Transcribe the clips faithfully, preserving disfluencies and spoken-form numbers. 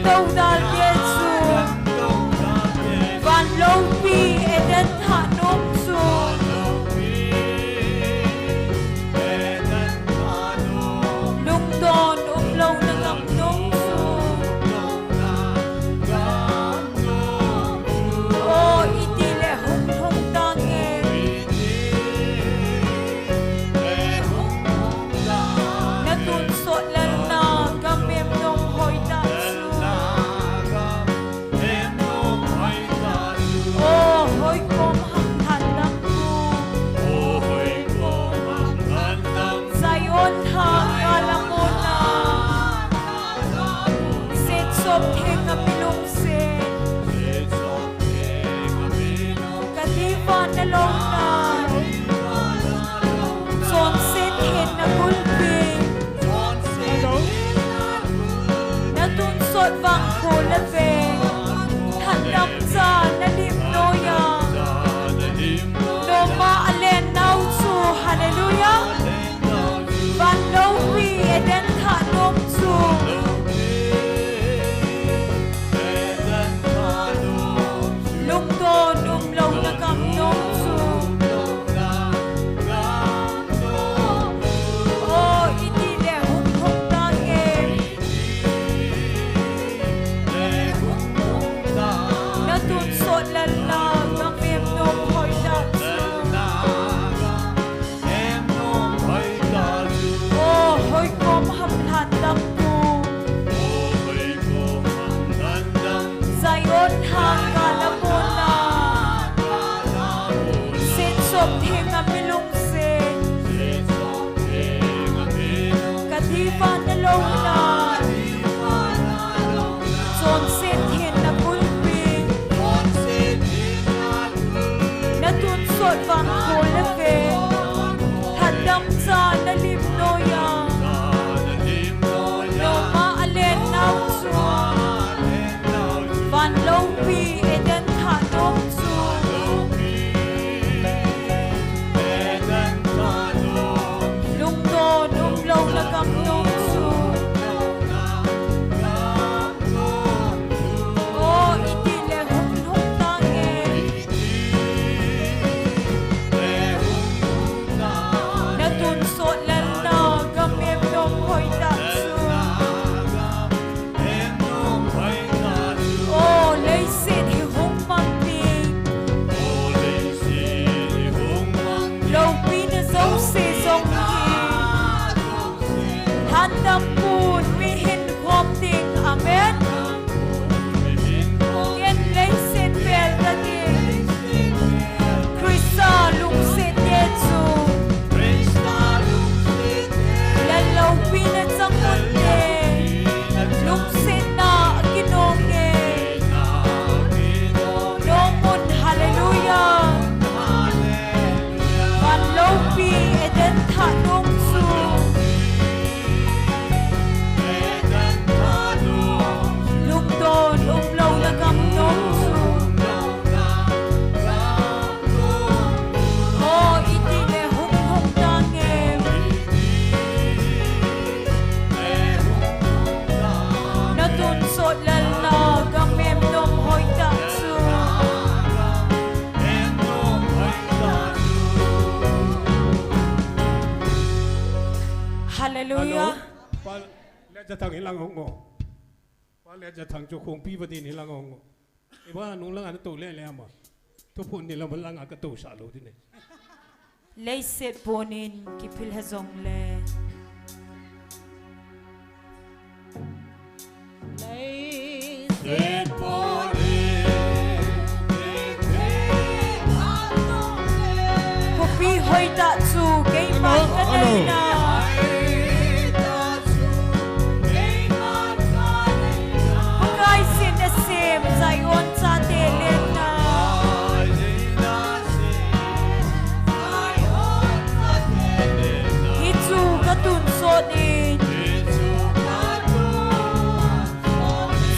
Doudal gei chu, van loupi Eden thah nom chu, lungdon umlouna gam nom chu. O, iti le hung lhung tange. Na tonsot lelna gam em nom hoitah chu. O, hoikom ham lhan dam u. Zion thang gala mona. Setsop theng a mi lungset. Ka diva na louna. Chonset theng na kulpi. Na tonsot vang kho le ve. Thandam cha na lim noiya. Noma alen nau chu. Hallelujah. Van loupi Eden thah nom chu. Lungdon umlouna gam nom chu. O, iti le hung lhung tange. Na tonsot lelna gam em nom hoitah chu. O, hoikom ham lhan dam u. Zion thang gala mona. Setsop theng a mi lungset. Ka diva na louna. Chonset theng na kulpi. Na tonsot vang kho le ve. Thandam cha na lim noiya. Noma alen nau chu. Van loupi Eden thah nom chu. Lungdon umlouna gam nom chu. O, iti le hung lhung tange. Na tonsot lelna gam em nom hoitah chu. O, leiset hi hung mang ding. Loupina jouse jong hi. Thandam pun mihem khom ding. Amen. Ngen leiset pel ta ding. Christa lungset te chu. Lal loupina chang un te. Lungsetna a kinong e. Nom un, hallelujah. Van loupi Eden thah nom chu. Lungdon umlouna gam nom chu. O, iti le hung lhung tange. Na tonsot lelna gam em nom hoitah chu. Hallelujah. Hello. Pa Letjathang hilang hung o. Pa Letjathang chu Khongpi vadin hilang hung o. Iba nung langa natou lele ama. Thuphon ni lama langa katousah lou ding e. Leiset ponin kiphil ha jongle. Leiset ponin kiphil ha jongle. Khopi hoitah chu keiman kaneina. Pakai sin asem Zion chate lenna. Hichu katonsot in.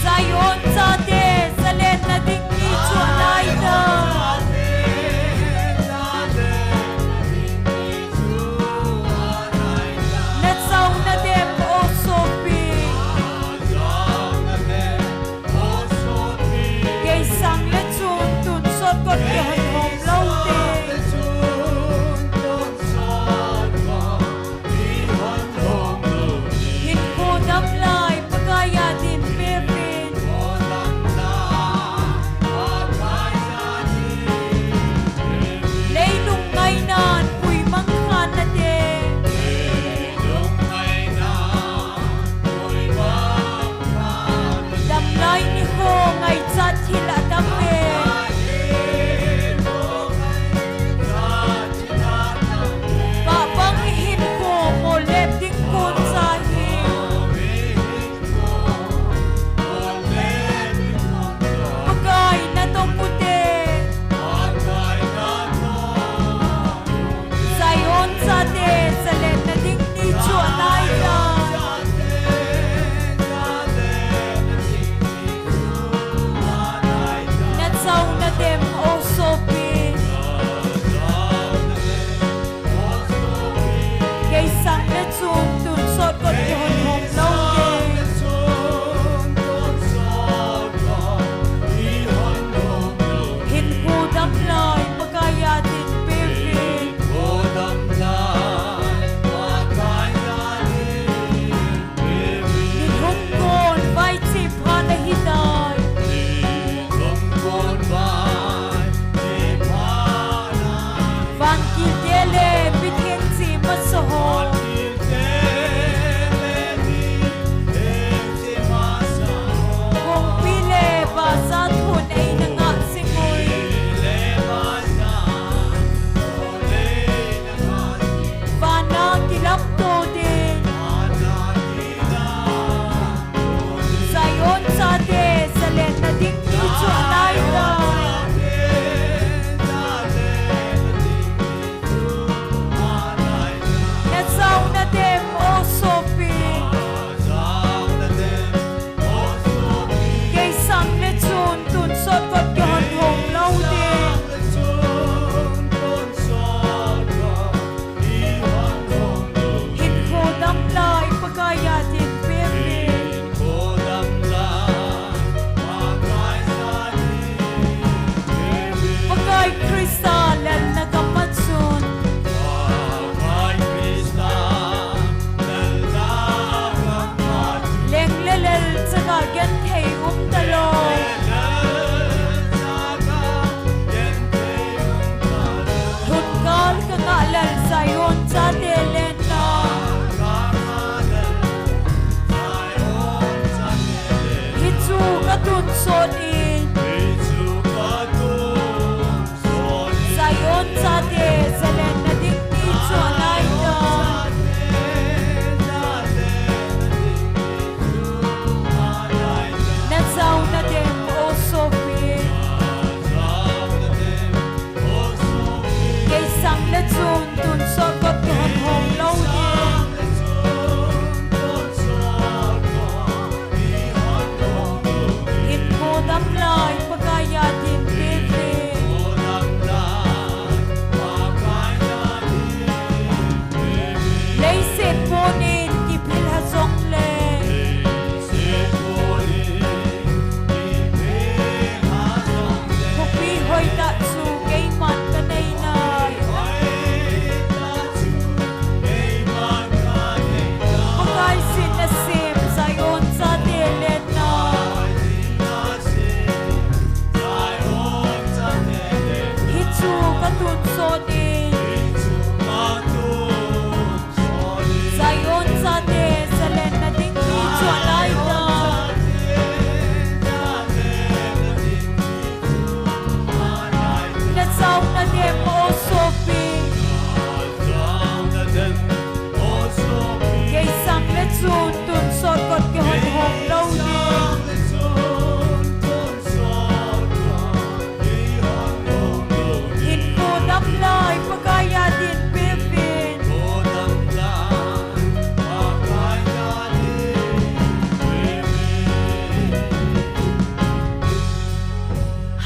Zion chate zalenna ding ni chu alai ta.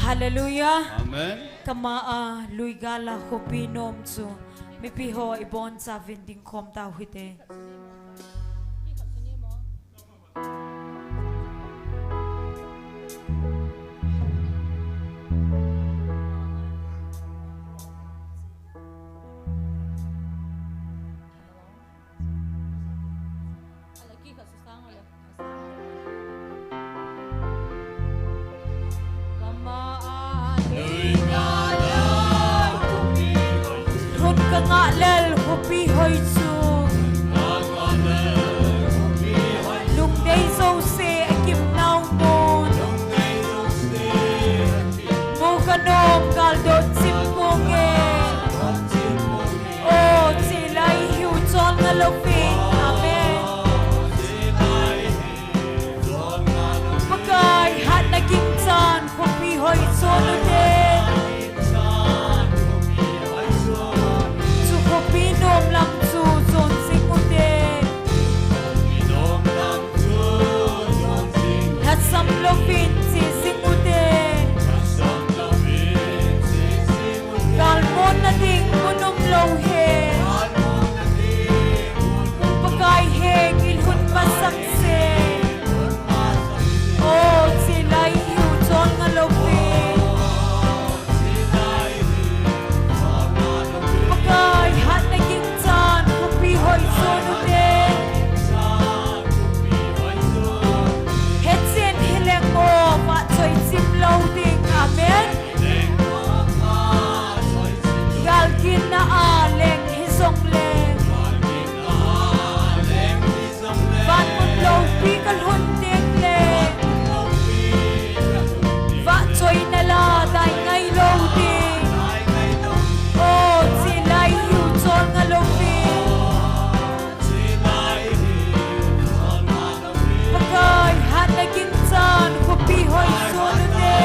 Hallelujah. Amen. Kama a lui gal a khopi nom chu mipi ho ibon chauvin ding khom tau hite. Lhun ka ngah lel khopi hoi chu lungdei jouse a kim nau mun. Mu ka nom gal dot chim mu nge. O, chelai hiu chol nga louvin. Amen. Pakai hatna ging chan khopi hoi chon ute. Chu khopi nom lam chu chon jing ute. Lhasam louvin che jing ute. Gal monna ding mun um lou he. Pakai heng in hun masang se. O, chelai hiu chon nga louvin. Pakai hatna ging chan khopi hoi chon ute. Hechen heleng o, vahchoi chim lou ding. Amen. Gal ginna a leng hijongle, van mun loupi ka lhun tengle, vahchoina la dai ngai lou ding. O, chelai hiu chol nga louvin. Pakai hatna ging chan khopi hoi chon ute.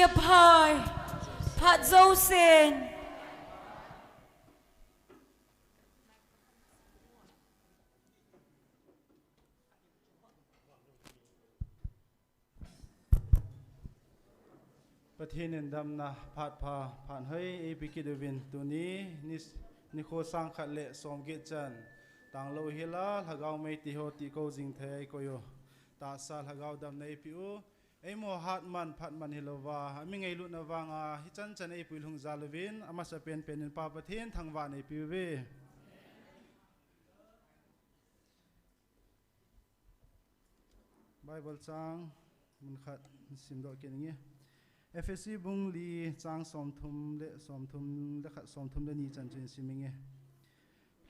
Aphai, phat jousen. Pathen in damna phat pha, phat hoi eipe kit uvin tuni, ni, nikho sang khat le som get chan. Tanglou hila, lhagao mei ti ho ti ko jing thei koi u. Tahsa lhagao damna eipe u. Eimu hat man, phat man hilouva, ami ngailutna vanga, hichan chan eipui lhung jal uvin, amasa penpen in Pa Pathen thangvah in eipe uve. Bible chang mun khat simdoh kit inge. Ephesi bung li chang somthum le, somthum le khat, somthum le ni chan chu in sim inge.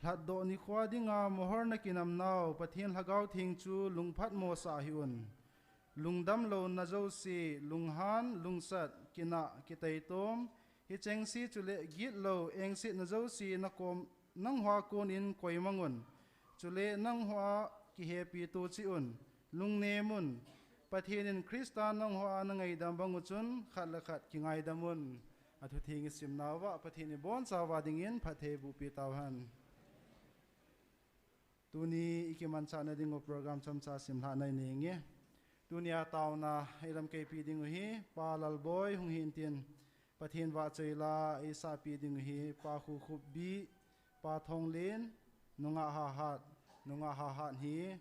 Lhatdoh nikho dinga mohor na kinam nau, Pathen Lhagao Theng chu lungphat mosah hih un. Lungdam louna jouse, lunghan, lungsat, kinah, kitaitom, hichengse chule gitlou, engsetna jouse nakom, nangho a konin koimang un. Chule nangho a kihepi toh cheh un, lungnem un. Pathen in Christa nangho a ana ngaidam bang u chun, khat le khat kingaidam un. Athu theng isim nauva, Pathen in ibonchauva dingin phatthei eiboh pi tauhen. Tuni ikimanchah na ding u program chomcha simlhah na inei inge. Tuni a taona eilamkai pi ding u hi, Pa Lalboi hung hin tin, Pathen vahchoi la eisah pi ding u hi, Pa Khukhup Bi, Pa Thonglen, Nungah Hahat, Nungah Hahat hi,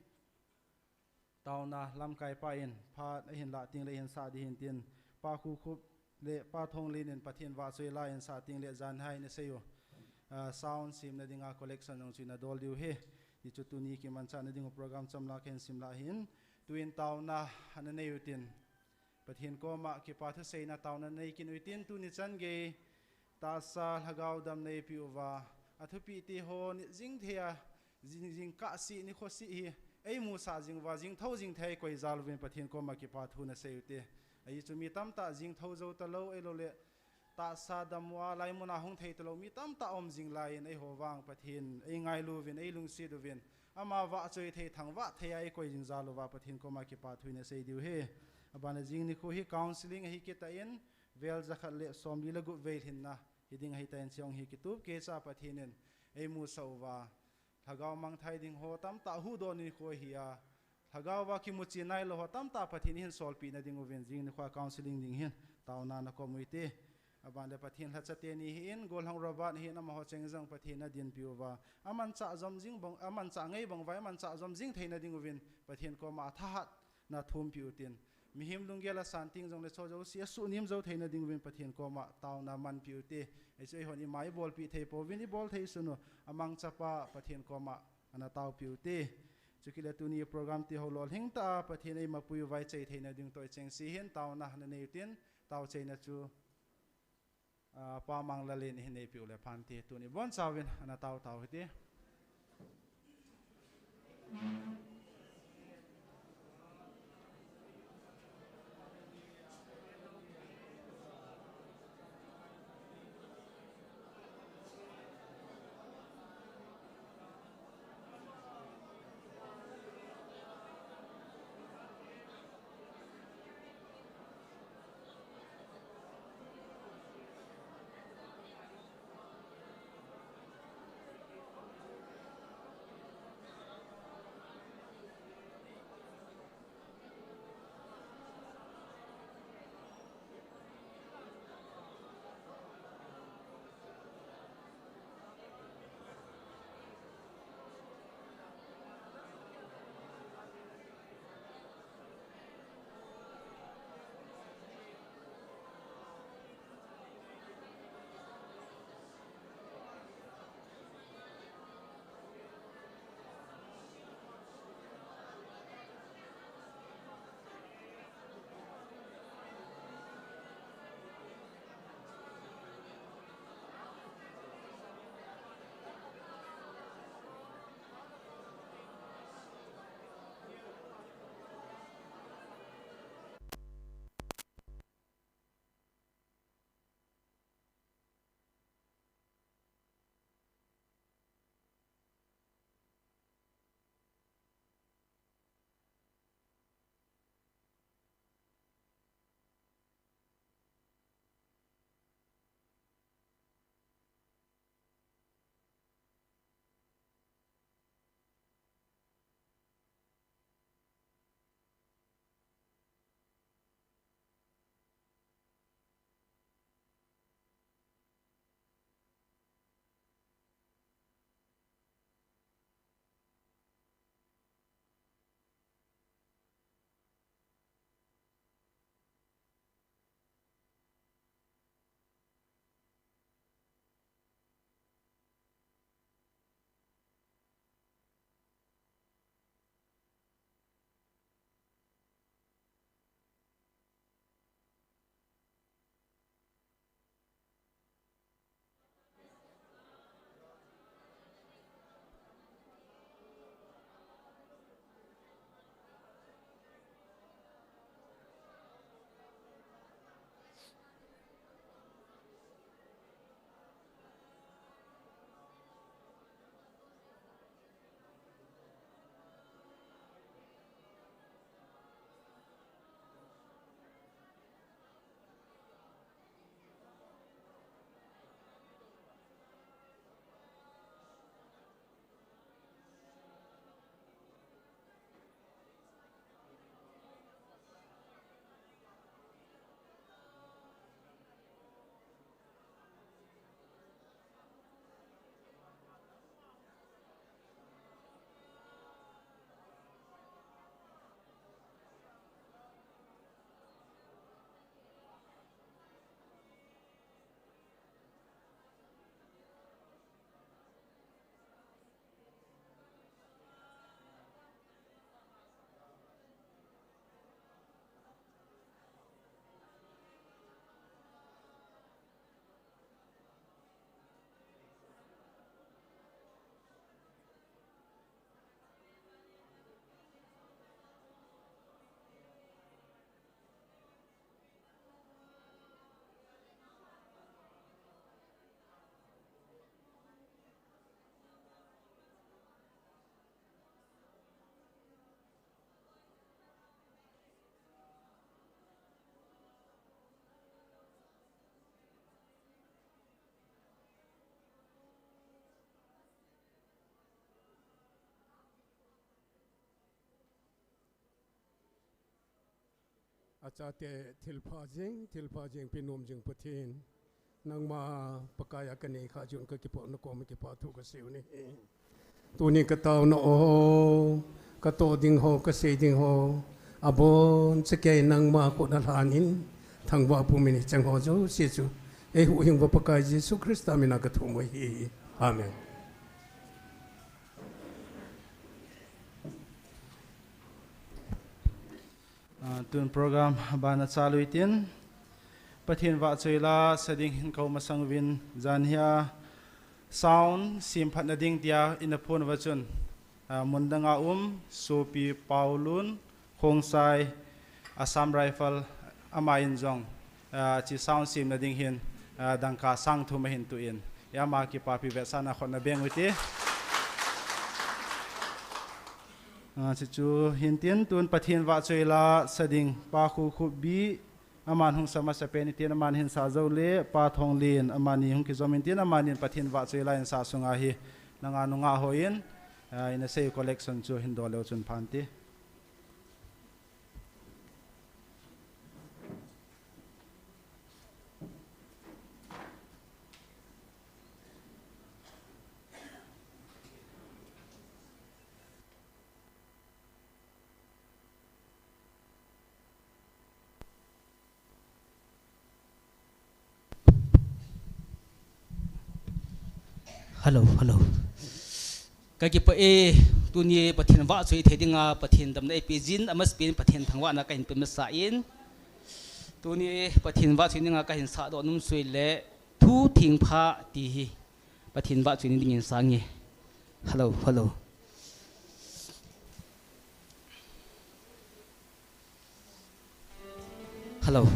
taona lamkai pa in, phat ahin lah teng le ahin sah ding hin tin, Pa Khukhup le Pa Thonglen in Pathen vahchoi la ahin sah teng le jan hai na sei u. Ah, sound simna dinga collection jong chu ina dol diu hi. Ti chu tuni kimanchah na ding u program chomcha kahin simlhah hin. Tuin taona ana nei u tin. Pathen koma kipa thuseina taona nei kit u hitin tuni chan gei tahsa lhagao damna eipe uva. Athupi ti ho nit jing thei a, jing, jingkah seh nikho seh hi, eimusah jing uva, jingthou jing thei koi jal uvin Pathen koma kipa thu na sei u hite. Ahi chu mi tamtah jingthou jou talou, ahilou le, tahsa dam uva, laimun a hung thei talou, mi tamtah um jing lai in, eiho vang Pathen, eingailu uvin, eilungset uvin, ama vahchoi thei, thangvah thei a eikoi jing jal uva, Pathen koma kipa thu ina sei diu hi. Aban le jing nikho hi counseling ahi kit in, vel jakhat le somli le gup vei lhinna hi ding ahi tan, chujong hi kitup keicha Pathen in eimusah uva. Lhagao mangthai ding ho tamtah huhdoh nikho hi a, lhagao va kimuchen nailou ho tamtah Pathen in eihin solpeh na ding uvin, jing nikho a counseling ding hin taona na kom u hite. Aban le Pathen lhacha teni hi in, Gollhang Robert hi in, amaho cheng jong Pathen in adinpi uva. Amanchah jom jing bang, amanchah ngei bang uva, amanchah jom jing thei na ding uvin, Pathen koma athahat na thumpi u hitin. Mihem lunggel asan teng jong le chu jouse, asuhnem jou thei na ding uvin Pathen koma taona manpi u hite. Ahi chu eihon ima ibolpeh thei pouvin, ibol thei sun u, amangchapa Pathen koma ana taopi u hite. Chukit le tuni program ti ho lolhing tah a, Pathen eimapui uva ichai thei na ding toh ichengse hin taona na nei u hitin, tao chaina chu, ah, Pa Manglal in ahin neipiu le phante, tuni bonchauvin ana tao tao hite. Achate thilpha jing, thilpha jing, pi nom jing Pathen. Nangma Pakai a kanei kha jun kakipah na koma kipathu kasei u ahi. Tuni kataona ho, katoh ding ho, kasei ding ho, abon chakei nangma khut a lhan in, thangvah pumin hicheng ho jouse chu eihuhhingpa Pakai Jesu Christa mina kathum u ahi. Amen. Ah, tun program bana chalu itin, Pathen vahchoi la sa ding hin kou masang uvin, janhia sound semphatna ding tia ina phon uva chun, ah, mun danga um, Sopi Paulun, Khongsai, Assam Rifle, ama in jong, ah, chi sound semna ding hin, ah, dangka sang thum ahin tuh in, ama kipapi vetsahna khut na beng ute. Ah, chuchu hintin tun Pathen vahchoi la sa ding Pa Khukhup Bi, aman hung sa masapen itin aman hin sa jou le Pa Thonglen, amani hung kijom intin amanin Pathen vahchoi la in sa sunga hi nanga nunga hon, ah, ina sei collection chu hin do leu chun phante. Hello, hello. Kakipah e, tuni Pathen vahchoi thei dinga Pathen damna eipeh jin, amasapen Pathen thangvahna kahin pe masa in. Tuni Pathen vahchoi dinga kahin sahdoh nom chu ahile, Thu Thengpha ti hi Pathen vahchoi ni dingin sa inge. Hello, hello. Hello.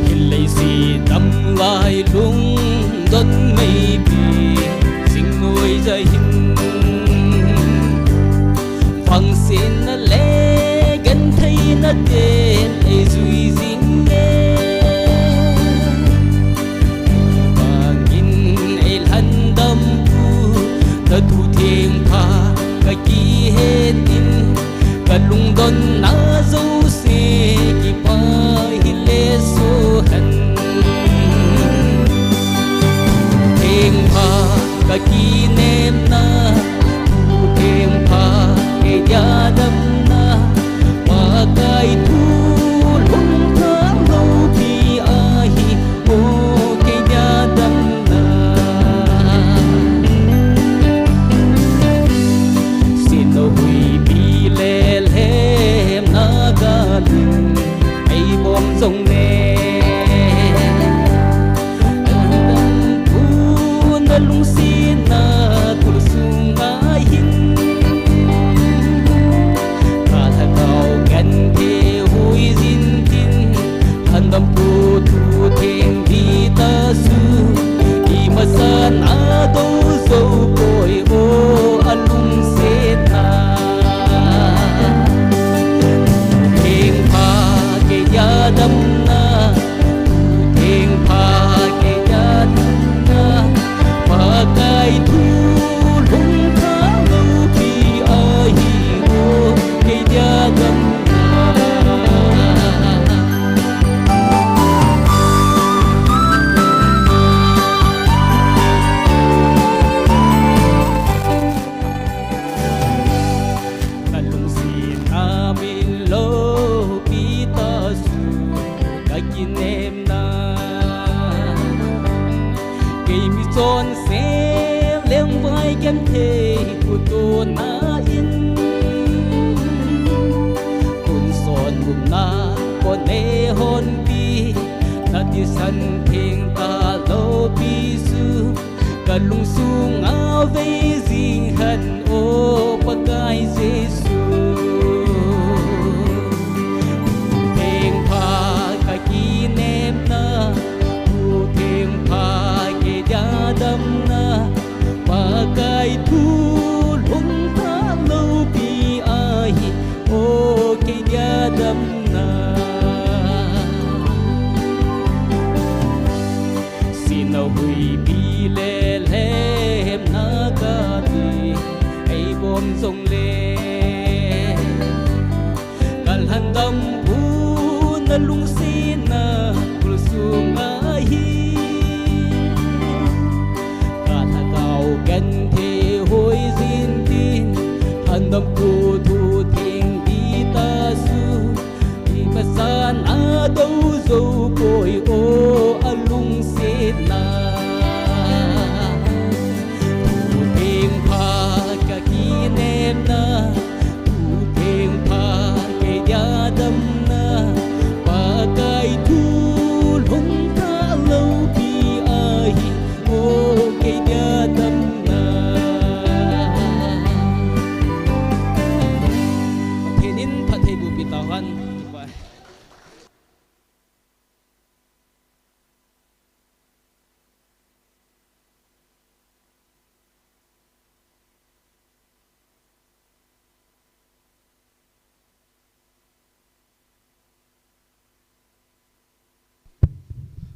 Hilei si dam lai lungdon meipi, jing noi jai hin. Vangsetna le gentheina ten eijui jing e. Vangin eilhandam u, na thu thengpha kakihet in, kalungdonna jouse kipah hile soh hen. Thengpha kakinem na, Thu Thengpha kei dia damna, Pakai thu lungthim loupi ahi, o kei dia damna. Sina huipi le lhemna galin, ei bom jong ne. Lungsetna khul sunga hin, ka lhagao genthei hoi jin tin, lhandam pu Thu Theng di ta su, i masan a do jou poi o a lungsetna. Thengpha kei dia damna, Thengpha kei dia damna, Pakai thu lungthim loupi ahi o, kei dia damna. Ka lungsetna min loupi ta su, ka kinemna. Kei mi chonse lengvai genthei kutona in, tonsot kumna kon nei honpi, na thisan theng talou pi su, ka lungsunga vei jing hen o Pakai Jesu. Thengpha ka kinemna, Thu Thengpha kei dia damna, Pakai thu lungthim loupi ahi o kei dia damna. Sina huipi le lhemna Tong le, ka lhandam bu na lungsetna kul sunga hi, ka lhagao genthei hoi jing tin, lhandam ko thu theng di ta su, i pasan a do zo poi o a lungsetna. Thu theng pha ka kinemna, thu theng pha kei dia damna, Pakai thu lhung ta lo pi ahi, o kei dia damna. Pathen in phatthei boh pi tauhen.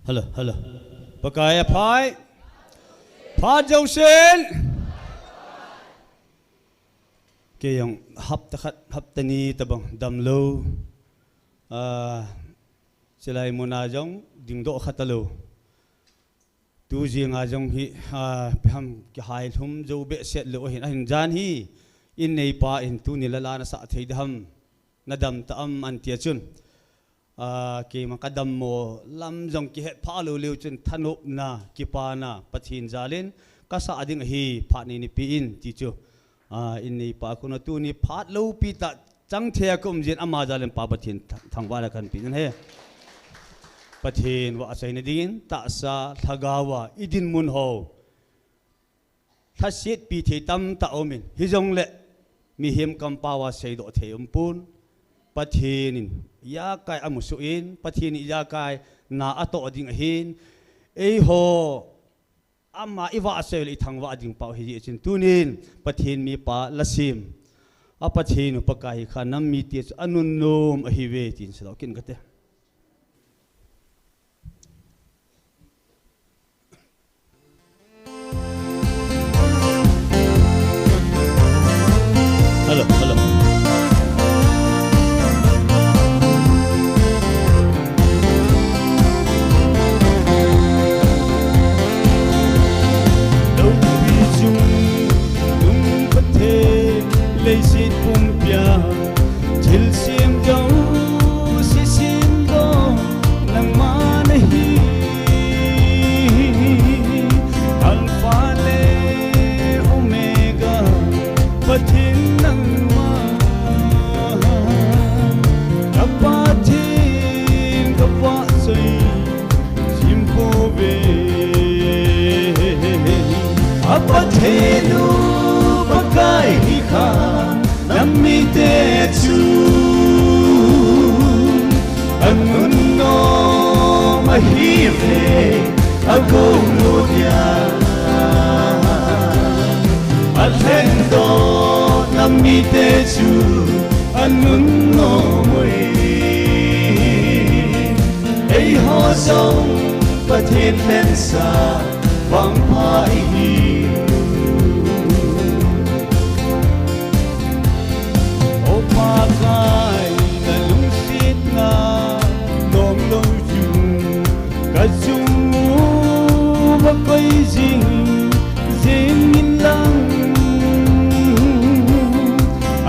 Hello, hello. Pakai aphai. Phat jousen. Kei jong hapta khat, hapta ni tabang damlou. Ah, chulai muna jong dingdoh kha talou. Tu jing a jong hi, ah, ipi ham kihai lhum jou behseh lou ahin, ahin jan hi in neipa in tuni la la na sah thei ding ham, na dam ta am an tia chun. Ah, keima ka dammo lam jong kihet pha lou leu chun thanopna, kipana, Pathen jalin ka sah ding ahi phat nei ni pi in ti chu. Ah, in neipa kona tuni phat loupi tah chang thei a ka um jin ama jalin Pa Pathen thang-, thangvah na kan pi nan he. Pathen vahchoina dingin tahsa lhagao a i dinmun ho lhasetpi thei tamtah um in, hijongle mihem kampau a seidoh thei um pon. Pathen in ijakai amusuh in, Pathen in ijakai na atoh ding ahin, eiho ama i vahchoi le i thangvah ding pau hi jeh chun tunin Pathen mipa la sem a Pathen u Pakai hi kha nam mite chu anunnom ahiuve tin seidoh kit kate. Hello, hello. Loupi chung nung Pathen leiset pumpia thilsem jouse semdoh nangma nahi. Alpha le Omega Pathen nangma, ka Pathen ka vahchoi jing pouve. A Pathen u Pakai hi kha nam mite chu anunnom ahiuve, agou lou dia. Alhendoh nam mite chu anunnom uve. Eiho jong Pathen lhensa vangpha ihiu. O Pakai, na lungsetna dong lou jing, ka chung uva koi jing jing in lang.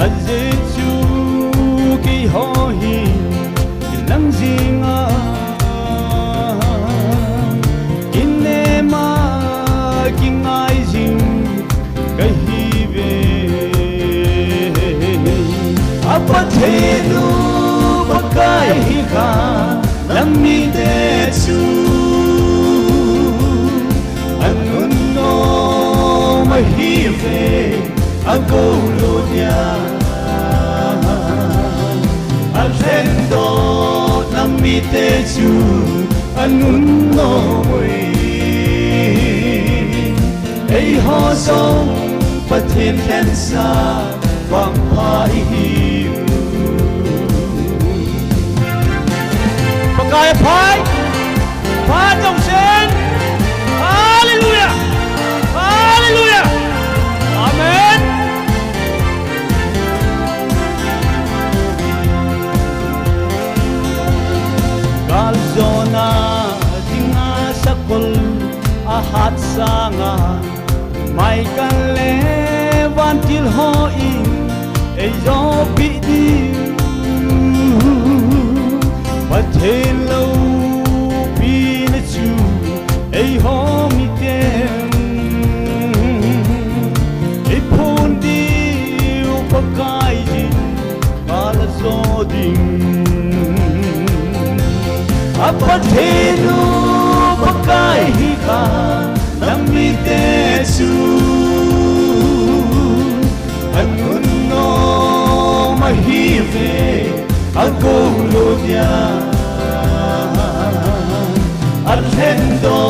Ajeh chu keiho hi nang jing a kinem a kingai jing kahiuve. A Pathen u Pakai hi kha nam mite chu anunnom ahiuve, agou lou dia. Alhendoh nam mite chu anunnom uve. Eiho jong Pathen lhensa vangpha ihiu. Pakai aphai, phat jousen. Hallelujah. Hallelujah. Amen. Hat sanga mai kan le vantil ho in ei jo pi di. Pathen lo pi na chu ei ho mi ten ei phun di u Pakai jin kala jo ding. A Pathen u Pakai hi kha, na mite chu anun nom ahi ve, a go lo dia. A lhen do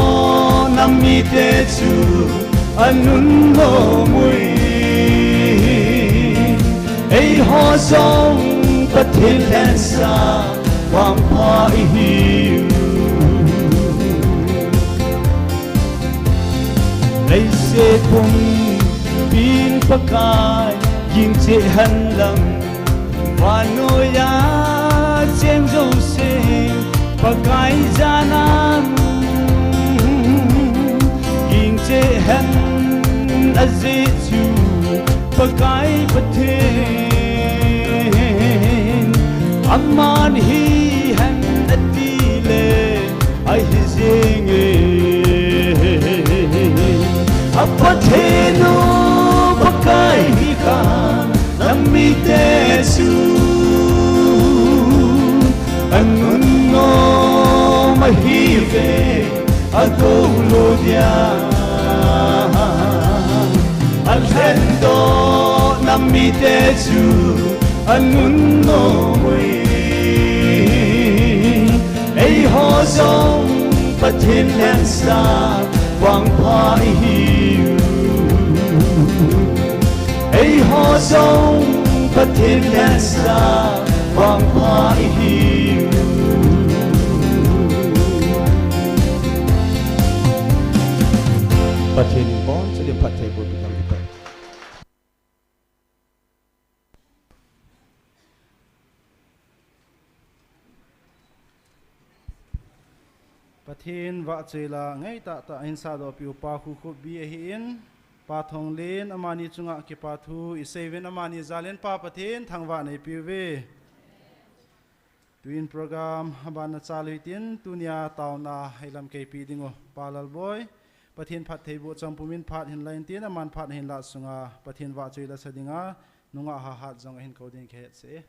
na mite chu anun nom ui. Ei ho jong Pathen lhensa vangpha i hi u. Leiset pumpin Pakai ging cheh hen lang, vannoi a cheng jouse Pakai janan ging cheh hen. Ajeh chu Pakai Pathen aman hi hen ati le ahi jing e. A Pathen u Pakai hi kha, na mite chu anun nom ahi ve, a go lo dia. A lhen do na mite chu anun nom ui. Ei ho jong Pathen lhensa vangpha i hi u. Ei ho jong Pathen lhensa vangpha i hi u. Pathen in boncha ding phattheiboh pi tang. Pathen vahchoi la ngai tahtah ahin sahdoh piu Pa Khukhup Bi ahin, Pa Thonglen, amani chunga kipa thu isei uvin, amani jal in Pa Pathen thangvah neipiu ve. Tuin program abana chal u hitin, tunia taona eilamkeipi ding u Pa Lalboi, Pathen phattheiboh chompumin phat hin la intin, aman phat hin la sunga Pathen vahchoi la sa dinga nungah hahat jong ahin kou ding kahet seh e.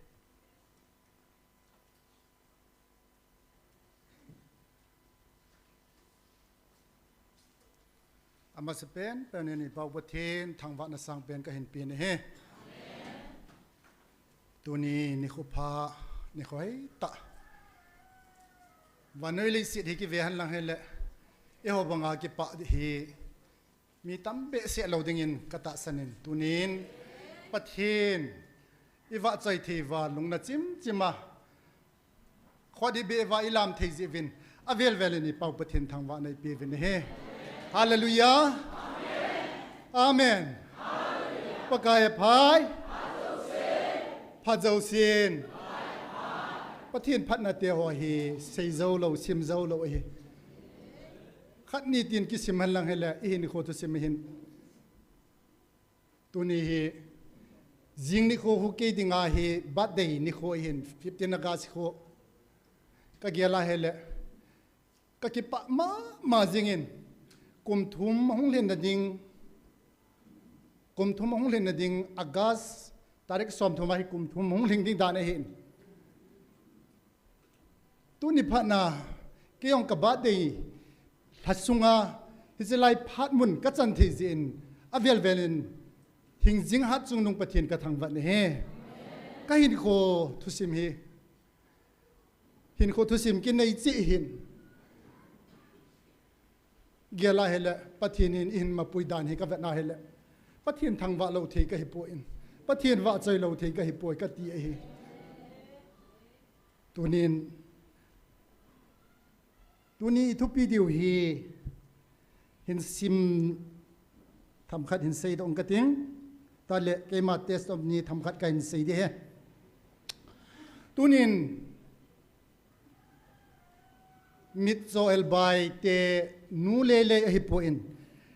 Amasapen pen in i Pa Pathen thangvahna sangpen kahin pe nahi. Tuni nikho pha, nikho hoitah. Vannoi leiset hi kive hen lang hile, eiho banga kipah hi mi tam behseh lou dingin katahsan in, tunin Pathen i vahchoi thei uva lungna chimchim a, khut i beh uva i lam thei jeh uvin, avel vel in i Pa Pathen thangvahna i pe uvin ahi. Hallelujah. Amen. Pakai aphai. Phat jousen. Pathen phatna te ho hi sei jou lou, sim jou lou ahi. Khat ni tin kisim hen lang hile, i hinkho thusim ahin. Tuni hi, jing nikho hi kei dinga hi birthday nikho ahin, fifteen August kho. Kagel a hile, kakipah mama jingin, kum thum ahung lhinna ding, kum thum ahung lhinna ding, August tarik somthum a hi kum thum ahung lhing ding dan ahin. Tuni phatna, kei jong ka birthday lha sunga, hiche lai phat mun kachan thei jeh in, avel vel in, hingjing hatchungnung Pathen kathangvah nahi. Kahinkho thusim hi, hinkho thusim kinei cheh hin, gel a hile, Pathen in eihin mapui dan hi kavet na hile, Pathen thangvah lou thei kahipoi, Pathen vahchoi lou thei kahipoi kati ahi. Tunin, tuni i thupi diu hi, hin sim themkhat hin seidoh ing kating, tale keima testimony themkhat kahin sei ding ahi. Tunin, Mitcho Elbai te nu lele ahipon,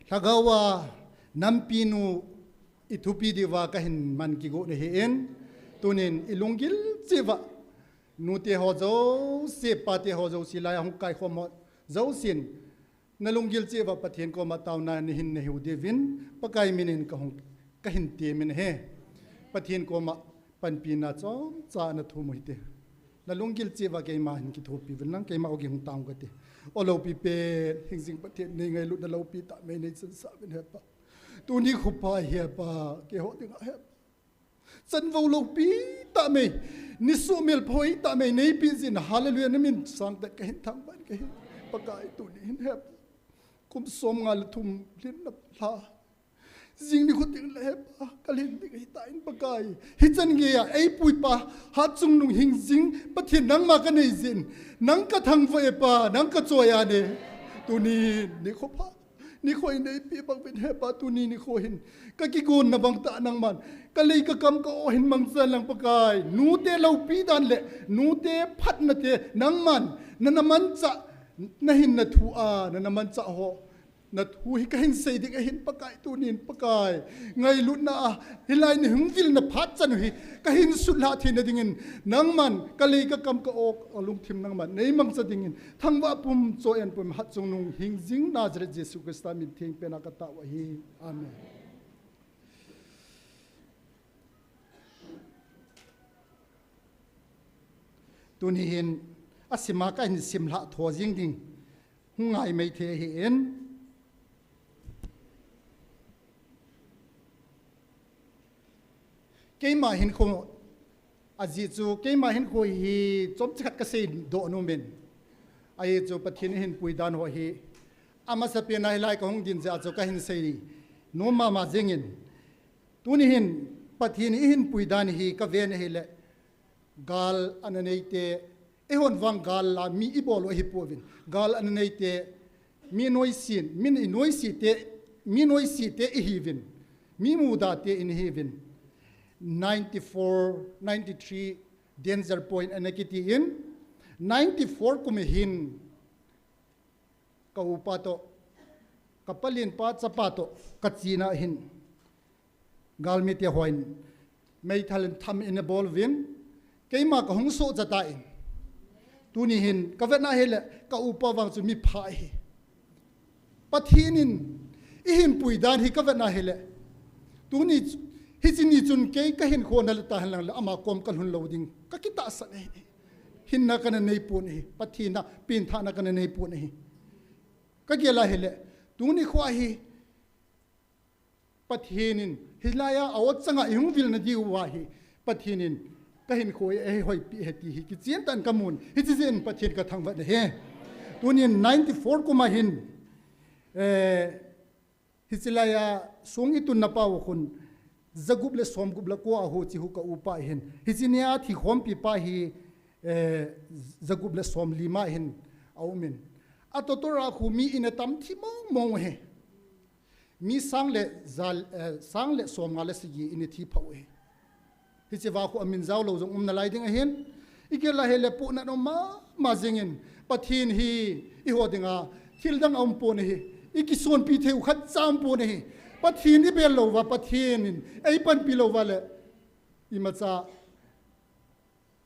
lhagao a nampi nu ithupi diuva kahin man kigo nahin, tunin ilunggil cheh uva nute ho jouse, pate ho jouse, laiya hung kaikhom ho jousen, nalunggil cheh uva Pathen koma taona nahin nei u diuvin Pakai minin kahung, kahin temin ahi. Pathen koma panpina chomcha nathum u hite. Nalunggil cheh uva keima hin kithopi uvin lang, keima ogin hung tang kate. O loupi pen, hingjing Pathen, nei ngailutna loupi tah mei nei chansah uvin hepa. Tuni khopha hepa, keiho dinga hepa, chanvou loupi tah mei, nisuhmil phoi tah mei neipe jin, hallelujah, namin sangtah kahin thangvah in kahi. Pakai, tuni hin hepa, kum somnga le thum lhinna lha, jing nikho teng le hepa, kalhin ding ahitan Pakai. Hichan geiya eipuipa, hatchungnung hingjing Pathen nangma kanei jin, nang kathangvah e Pa, nang kachoi ane. Tuni nikho pha, nikho ineipi bang uvin hepa, tuni nikho hin kakigonna bang tah nangman kalei kakam ka-o hin mangchan lang Pakai. Nute loupi dan le nute phatnate nangman nana manchah, nahin nathu a nana manchah ho nathu hi kahin sei ding ahin Pakai, tunin Pakai, ngailutna a hilai nahung vilna phat chan u hi kahin sutlhah theina dingin, nangman kalei kakam ka-o, alungthim nangman neimangcha dingin, thangvah pum, choi-an pum, hatchungnung hingjing Nazareth Jesu Christa min thengpena katao ahi. Amen. Tuni hin asima kahin simlhah tho jing ding hung ngai maithei ahin, keima hinkho, ajeh chu keima hinkho hi chomcha khat kaseidoh nomin, ajeh chu Pathen ihin puidan ho hi amasapen a hilai kahung din jeh a chu kahin sei nom mama jingin, tuni hin Pathen ihin puidan hi kaven ahile, gal ana neite, eihon vang gal la mi ibol u ahipouvin, gal ana neite, mi noisin, min inoisete, mi noisete ihiuvin, mi mudate ihiuvin, ninety-four, ninety-three danger point ana kitin, ninety-four kum a hin ka upa toh, ka palinpa chapa toh kachena ahin, galmite hon meithal in tham in abol uvin, keima kahung sohcha tan, tuni hin kavetna hile ka upa vang chu mipha ahi. Pathen in ihin puidan hi kavetna hile, tuni chu, hiche ni chun kei kahinkho nale tahen lang le ama kom kalhun lou ding kakitahsan ahi. Hinna kana neipon ahi, Pathen a penthahna kana neipon ahi. Kagel a hile, tuni khoa hi Pathen in hilaiya a-o changa ihung vilna diuva hi Pathen in kahinkho hi eihoipeh ahi ti hi kichen tah in kamun, hiche jeh in Pathen kathangvah in ahi. Tunin ninety-four kum a hin, eh, hiche laiya song itunna pau khun jagup le somgup le ko a huche hu ka upa ahin, hiche nia thikhompipa hi, eh, jagup le somli ma hin aumin, atoh tora khu mi ina tam thi mong mong u ahi. Mi sang le ja, eh, sang le somnga le sagi ina thi phah u ahi. Hicheva khu amin jaolou jong um nalai ding ahin, igel a hile pohnat um mama jingin, Pathen hi eiho dinga thildang aumpon ahi. Ikisonpi theiu khatcha aumpon ahi. Pathen ibel louva, Pathen in eipanpi louva le, imacha,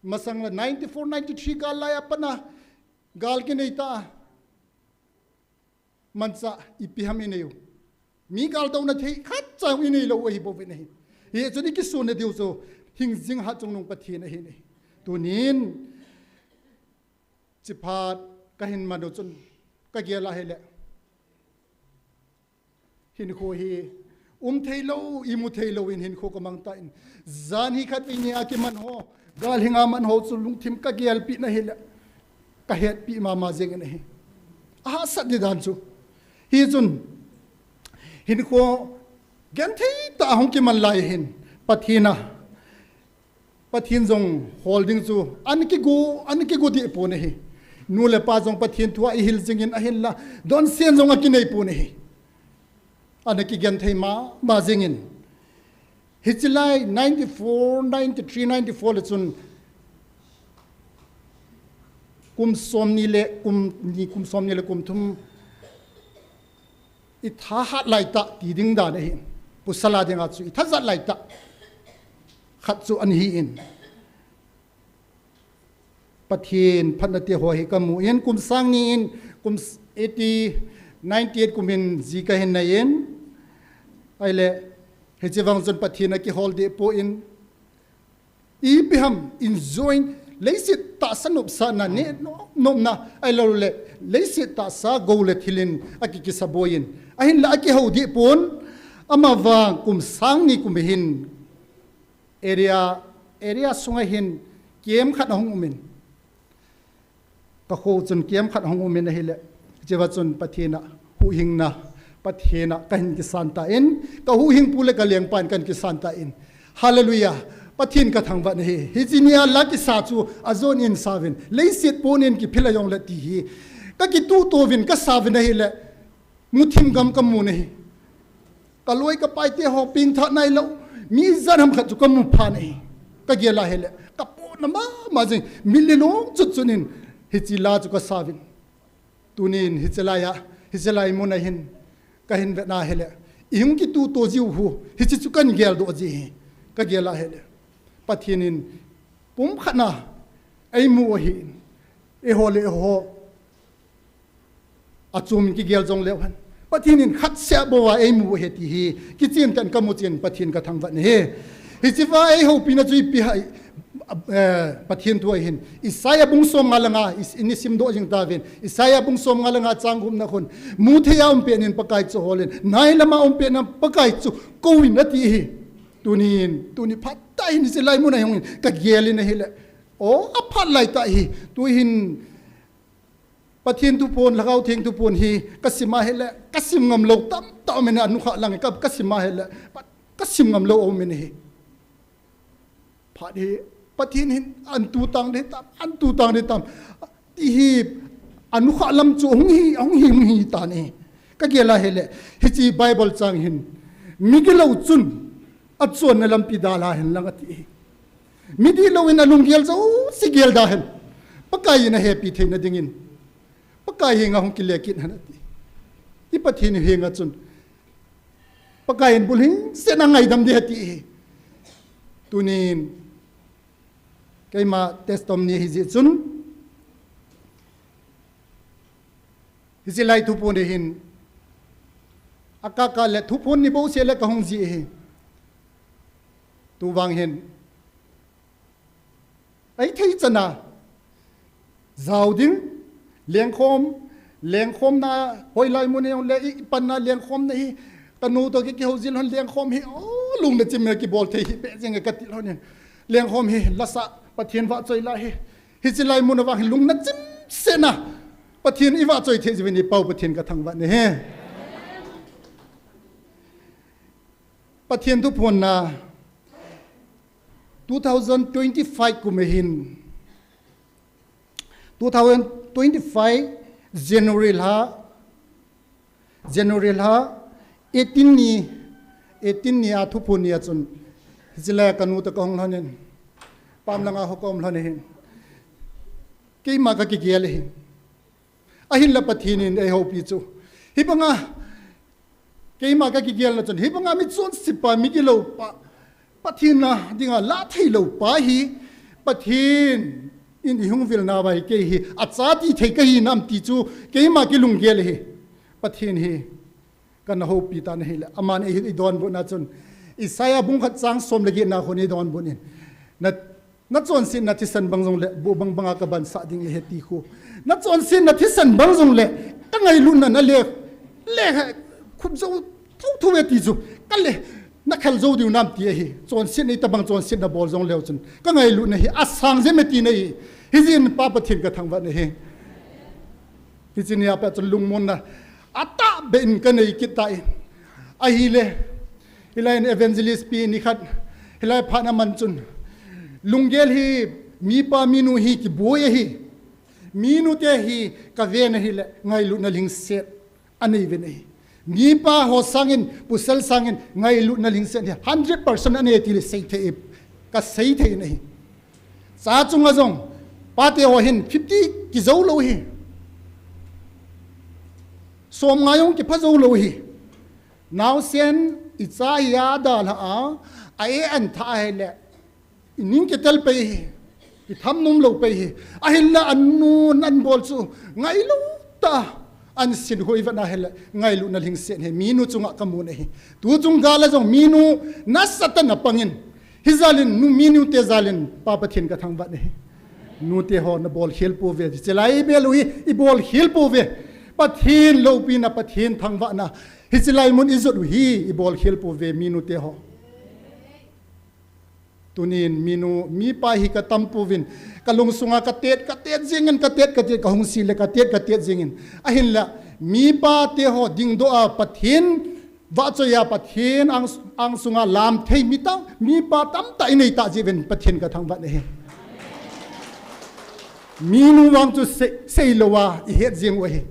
masang le ninety-four, ninety-three gal laiya pat a gal kinei ta a, manchah ipi ham ineiu, mi galtouna thei khatcha inei lou u ahibouvin ahi. Hichun ikisonna diu chu hingjing hatchungnung Pathen ahin ahi. Tunin chiphat kahin manu chun kagel a hile, hinkho hi umthei lou, imuthei louvin hinkho kamang tan, jan hi khatvei nia kiman ho, gal hinga man ho chu lungthim kagelpeh na hile, kahetpi mama jingin ahi. Ahahsat di dan chu, hichun hinkho genthei tah a hung kiman lai hin, Pathen a, Pathen jong hol ding chu ana kigo, ana kigo deh pon ahi. Nu le pa jong Pathen thu a ihil jingin ahinla, donsen jong akinei pon ahi. Ana kigenthei mama jingin, hiche lai ninety-four, ninety-three, ninety-four le chun kum somni le kum ni, kum somni le kum thum i thahat laitah ti ding dan ahi. Pasal a dinga chu i thajat laitah khat chu ahi in. Pathen phatna te ho hi ka mu in, kum sang ni in, kum eighty, ninety-eight kum in ji ka hin nei in. Ahile, hiche vang chun Pathen a kihol deh poi in, ipi ham enjoy, leiset tahsa nopsahna, neh nopna, ahilou le, leiset tahsa gou le thil in aki, kisa boi in. Ahinla aki hou deh pon, ama vang kum sang ni kum hin, area, area sunga hin camp khat ahung um in. Ka kho chun camp khat ahung um in ahile, hiche va chun Pathen a huhhingna, Pathen a ka hin kisan tan, ka huhhingpu le ka lengpan ka hin kisan tan. Hallelujah. Pathen ka thangvah in ahi. Hiche nia la kisa chu ajon in sa uvin. Leiset pon in kiphil a jong le ti hi. Ka kituhto uvin ka sa uvin ahile, muthim gam ka mu in ahi. Ka loi ka pai te ho pengtha nailou. Mi ijat ham khat chu ka mu pha in ahi. Ka gel a ahile, ka pona mama jing, mitlhi long chutchut in hiche la chu ka sa uvin. Tunin hiche lai a, hiche lai mun a hin ka hin vet na ahile, i hung kituhto jiu hi, hiche chu ka hin geldoh ji hi. Ka gel a ahile, Pathen in pumkhat na eimu ahi. Eiho le eiho achom in kigel jong leu hen, Pathen in khat seh bou a eimu ahi ti hi kichen tah in ka mu chen, Pathen ka thangvah in ahi. Hiche va eihoupi na chu ipi ham, eh, Pathen thu a hin, Isaiah bung som nga le nga, i, i sim doh jing tauvin, Isaiah bung som nga le nga chang gup na khun, mu thei a um pet in Pakai chu hol in, nai lam a um pet in Pakai chu kou in ati hi. Tunin, tuni phat tah hin hiche lai mun a hung in ka gel in ahile, o, aphat laitah hi. Tu hin Pathen thuphon, Lhagao Theng thuphon hi ka sim a ahile, ka sim ngam lou tamtah um in, anukha lang ka, ka sim a ahile, ka sim ngam lou um in ahi. Phat hi, Pathen hin an tu tang ding tam, an tu tang ding tam ti hi, anukha lam chu hung hi, hung hi, hung hi tan ahi. Ka gel a ahile, hiche Bible chang hin, migilou chun achonna lampi dal a hen lang ati hi. Midihlou in alunggel jouse gel da hen, Pakai in ahepi theina dingin Pakai henga hung kile kit hen ati. I Pathen henga chun Pakai in bulhingset a ngaidam ding ati hi. Tunin keima testimony hi jeh chun, hiche lai thuphon hi hin, akaka le thuphon ni bouseh le ka hung ji hi. Tu vang hin, ei thei chan a jao ding, lengkhom, lengkhomna, hoilai mun a jong le i, i panna lengkhomna hi, ka nu toh ki, kihou jil hon lengkhom hi, o, lungna chim a kibol thei hi, beh jeng a ka ti lhon in. Lengkhom hi, lasa, Pathen vahchoi la hi. Hiche lai mun a vang hi lungna chimset na Pathen i vahchoi thei jiuvin i Pau Pathen ka thangvah in ahi. Pathen thuphon na two thousand twenty-five kum a hin, two thousand twenty-five January lha, January lha eighteen ni, eighteen ni a thuphon ni a chun, hiche lai a ka nu toh ka hung lhon in, pam langa ho ka um lhon ahin, keima ka kigel ahi. Ahinla Pathen in eihoupi chu, hibanga keima ka kigelna chun, hibanga mi chonse pa, migilou pa, Pathen a dinga la theilou pa hi, Pathen in i hung vilna uva hi kei hi acha ti thei ka hi nam ti chu keima kilunggel ahi. Pathen hi kana houpi tan ahile, aman ei, ei donbutna chun, Isaiah bung khat chang som le get na khun ei donbut in, na, na chonsetna thisan bang jongle, bu bang banga ka bansah ding ahi ti khu. Na chonsetna thisan bang jongle, ka ngailutna na le, le, khup jou thotho e ti chu, ka le, na khel jou diu nam ti ahi. Chonsetna itobang chonsetna bol jongleu chun, ka ngailutna hi asang jeng e tina ahi. Hijeh in Pa Pathen ka thangvah in ahi. Hiche nia pat chun lungmonna atahbeh in ka nei kit tan. Ahile, hilai in evangelist pi ni khat, hilai phat a man chun, lunggel hi, mipa minu hi kiboi ahi. Minu te hi ka ven ahile, ngailutna lhingset anei uvin ahi. Mipa ho sangin, pasal sangin, ngailutna lhingset hi hundred percent anei ti le sei thei, ka sei thei in ahi. Cha chunga jong, Pate ho hin fifty kijou lou hi. Som nga jong kipha jou lou hi. Naosen icha hi adalha a, a e an tha ahile, ining kitel pei hi, ithamnom lou pei hi. Ahinla an nun an bol chu ngailou tah a, an sin hoi vet na hile, ngailutna lhingset hi minu chunga kamu nahi. Tu chung gal a jong minu nasatah in apangin, hijalin nu, minu te jalin Pa Pathen kathangvah nahi. Nute ho nabol khel pouve, hichelai bel u hi ibol khel pouve. Pathen loupina, Pathen thangvahna, hichelai mun ijot u hi ibol khel pouve, minu te ho. Tunin minu, mipa hi katam pouvin, kalung sunga katet, katet jingin, katet, katet, kahung si le katet, katet jingin. Ahinla, mipa te ho dingdoh a Pathen vahchoi a Pathen ang, ang sunga lam thei mi tam, mipa tamtah inei tah jeh uvin Pathen kathangvah nahi. Minu vang chu sei, seilou a ihet jing u ahi.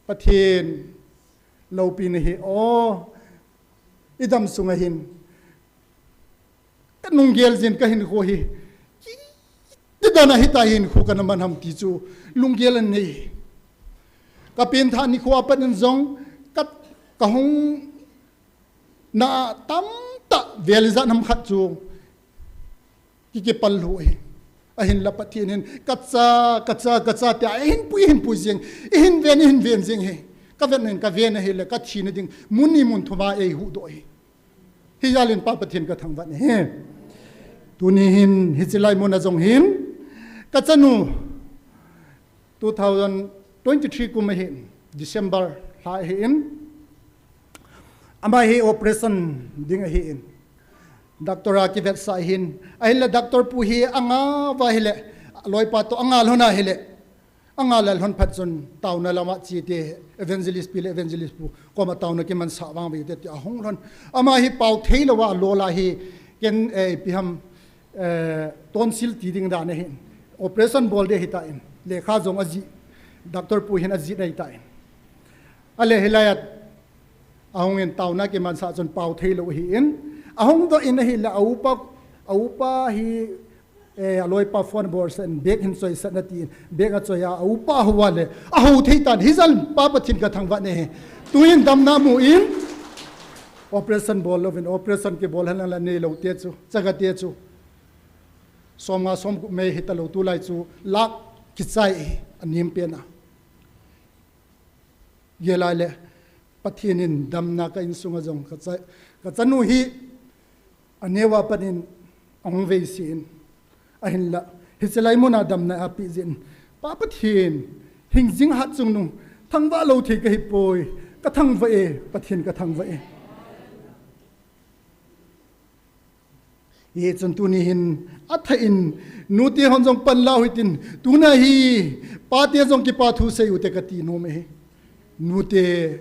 Pathen loupina hi, o, idam sunga hin kanunggel jin kahinkho hi, kiti dan a hitia hinkho kana man ham ti chu lunggel anei. Kapengthah nikho a pat in jong ka, kahung na tamtah vel ijat ham khat chu ki, kipal lhu ahi. Ahinla Pathen in kacha, kacha, kacha tia eihin pui, eihin pui jing, eihin ven, eihin ven jing hi. Kavet nin kaven ahile kathina ding mun ni mun thum a eihuhdoh hi. Hijalin Pa Pathen kathangvah nahi. Tuni hin hichelai mun a jong hin kachanu two thousand twenty-three kum ahin, December lha ahin, ama hi operation ding ahin, doctor a kivetsah ahin, ahinla doctor pu hi angah uva ahile, aloipa toh angah lhon ahile, angah lhon phat chun taona lama chete, evangelist pi le evangelist pu koma taona kimansah vang ve ute tia ahung lhon. Ama hi pao theilou a alol a hi ken, eh, ipi ham, eh, tonsil ti ding dan ahin, operation bol ding ahitan, lekha jong ajih, doctor pu hin ajih ahitan. Ale hilai a ahung in taona kimansah chun pao theilou ahin, ahung doh in ahile aupa, aupa hi, eh, aloipa phone bolsah in bag hin choisah in atin, bag achoi a, aupa ahou a le, ahou thei tan, hijalin Pa Pathen kathangvah nahi. Tuin damna amun, operation bol louvin, operation kibol henlang la neilou te chu, chaga te chu som nga som gup mei hitalou, tulai chu lakh kichai ahi, anem pen a. Gel a le, Pathen in damna ka insunga jong kacha, kachanu hi aneo a pat in ahung veise in. Ahinla, hichelai mun a damna apeh jeh in, Pa Pathen, hingjing hatchungnung, thangvah lou thei kahipoi, kathangvah e, Pathen kathangvah e. Hichun tuni hin athah in, nute hon jong panla u hitin, tuna hi pate jong kipa thu sei ute kati nom e. Nute,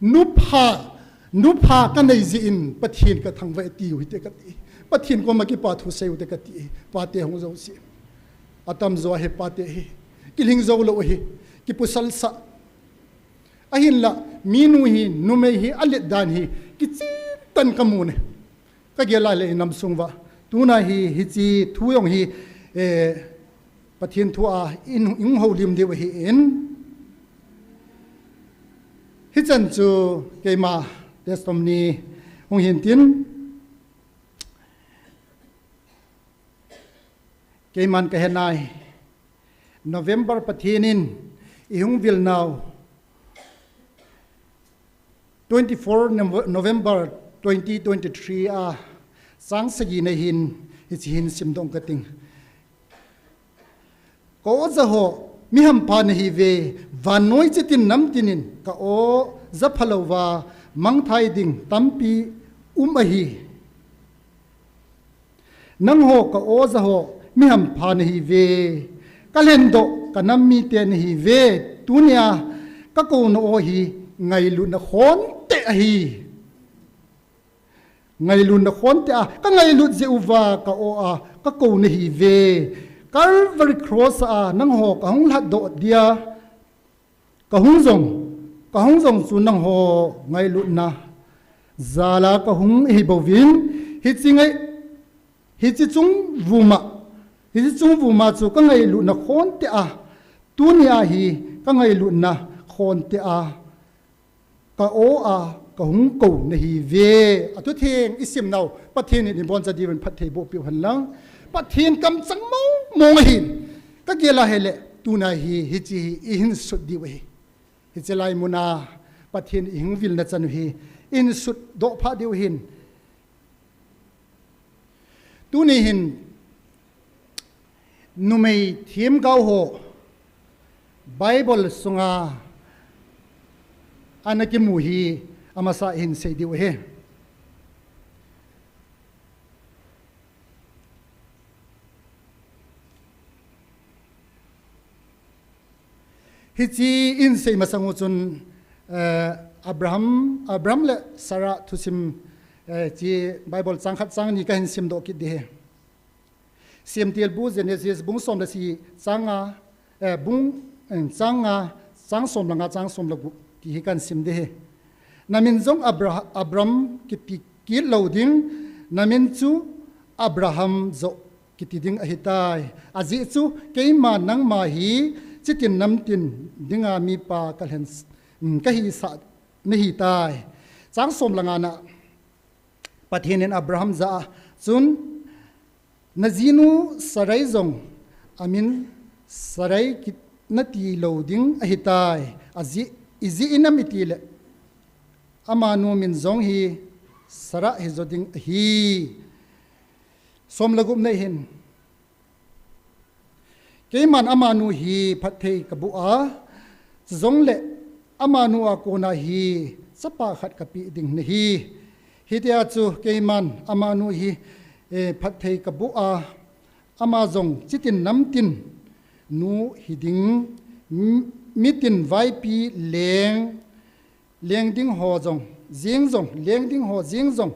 nupha, nupha kanei jeh in Pathen kathangvah e tiu hite kati. Pathen koma kipa thu sei ute kati. Pate hung jouse, atamjo hi pate hi kilhing jou lou ahi, kipusalsah. Ahinla, minu hi, numei hi, alet dan hi kichen tan kamu e. Kagel a le inam sung uva, tuna hi, hiche thu jong hi, eh, Pathen thu a in, in houlim diu ahin. Hichan chu keima testimony hung hin tin, keiman kahe nai, November Pathen in ihung vil nau, twenty-four Nov-, November twenty twenty-three a, chang sagi na hin, hiche hin simdoh kating. Ka-o jaho, mihampha nahiuve, vannoi chitin namtinin ka-o japhalouva mangthai ding tampi um ahi. Nangho ka-o jaho mihampha nahiuve, kalhendoh kanam mite nahiuve, tunia kakouna o hi ngailutna khonte ahi. Ngailutna khonte a kangailut jeh uva ka-o a kakou nahiuve. Calvary Cross a nangho kahung lhatdoh dia kahung jong, kahung jong chu nangho ngailutna jal a kahung ahibouvin, hiche ngai, hiche chung vuma Hiche chungvuma chu ka ngailutna khonte a, tunia hi ka ngailutna khonte a, ka o a, ka hung kou nahi ve. Athutheng i simnau, Pathen in i boncha diuvin phatthei boh piu hen lang. Pathen kamchang mong mong ahin. Ka gel a hile, tuna hi, hiche hi, i hinsut diu ahi. Hiche lai muna, Pathen i hung vilna chan u hi, i hinsut doh pha diu ahin. Tuni hin, numei themgao ho Bible sunga ana kimu hi amasa hin sei diu ahi. Hiche in sei masang u chun, eh, Abraham, Abraham le Sarah thusim, eh, hiche Bible chang khat chang ni ka hin simdoh kit ding ahi. Semtilbu Genesis bung som le sagi chang nga, eh, bung, eh, chang nga, chang som le nga, chang som le gup ti hi ka hin sim ding ahi. Na min jong Abra-, Abram kiti kit lou ding, na min chu Abraham joh kiti ding ahitai. Ajeh chu keima nangma hi chitin namtin dinga mipa ka lhen s-, mm, ka hisah nahitai. Chang som le nga na Pathen in Abraham jah a chun, na jinu Sarai jong amin Sarai kiti nati lou ding ahitai. Ajeh, ijeh inem itile, amanu min jong hi Sarah hijo ding ahi. Som le gup na hin, keiman amanu hi phatthei ka boh a, chujongle amanu a kona hi chapa khat ka pe ding nahi. Hitia chu keiman amanu hi, eh, phatthei ka boh a, ama jong chitin namtin nu hiding, m-, mitin vaipi leng, leng ding ho jong, jing jong, leng ding ho jing jong,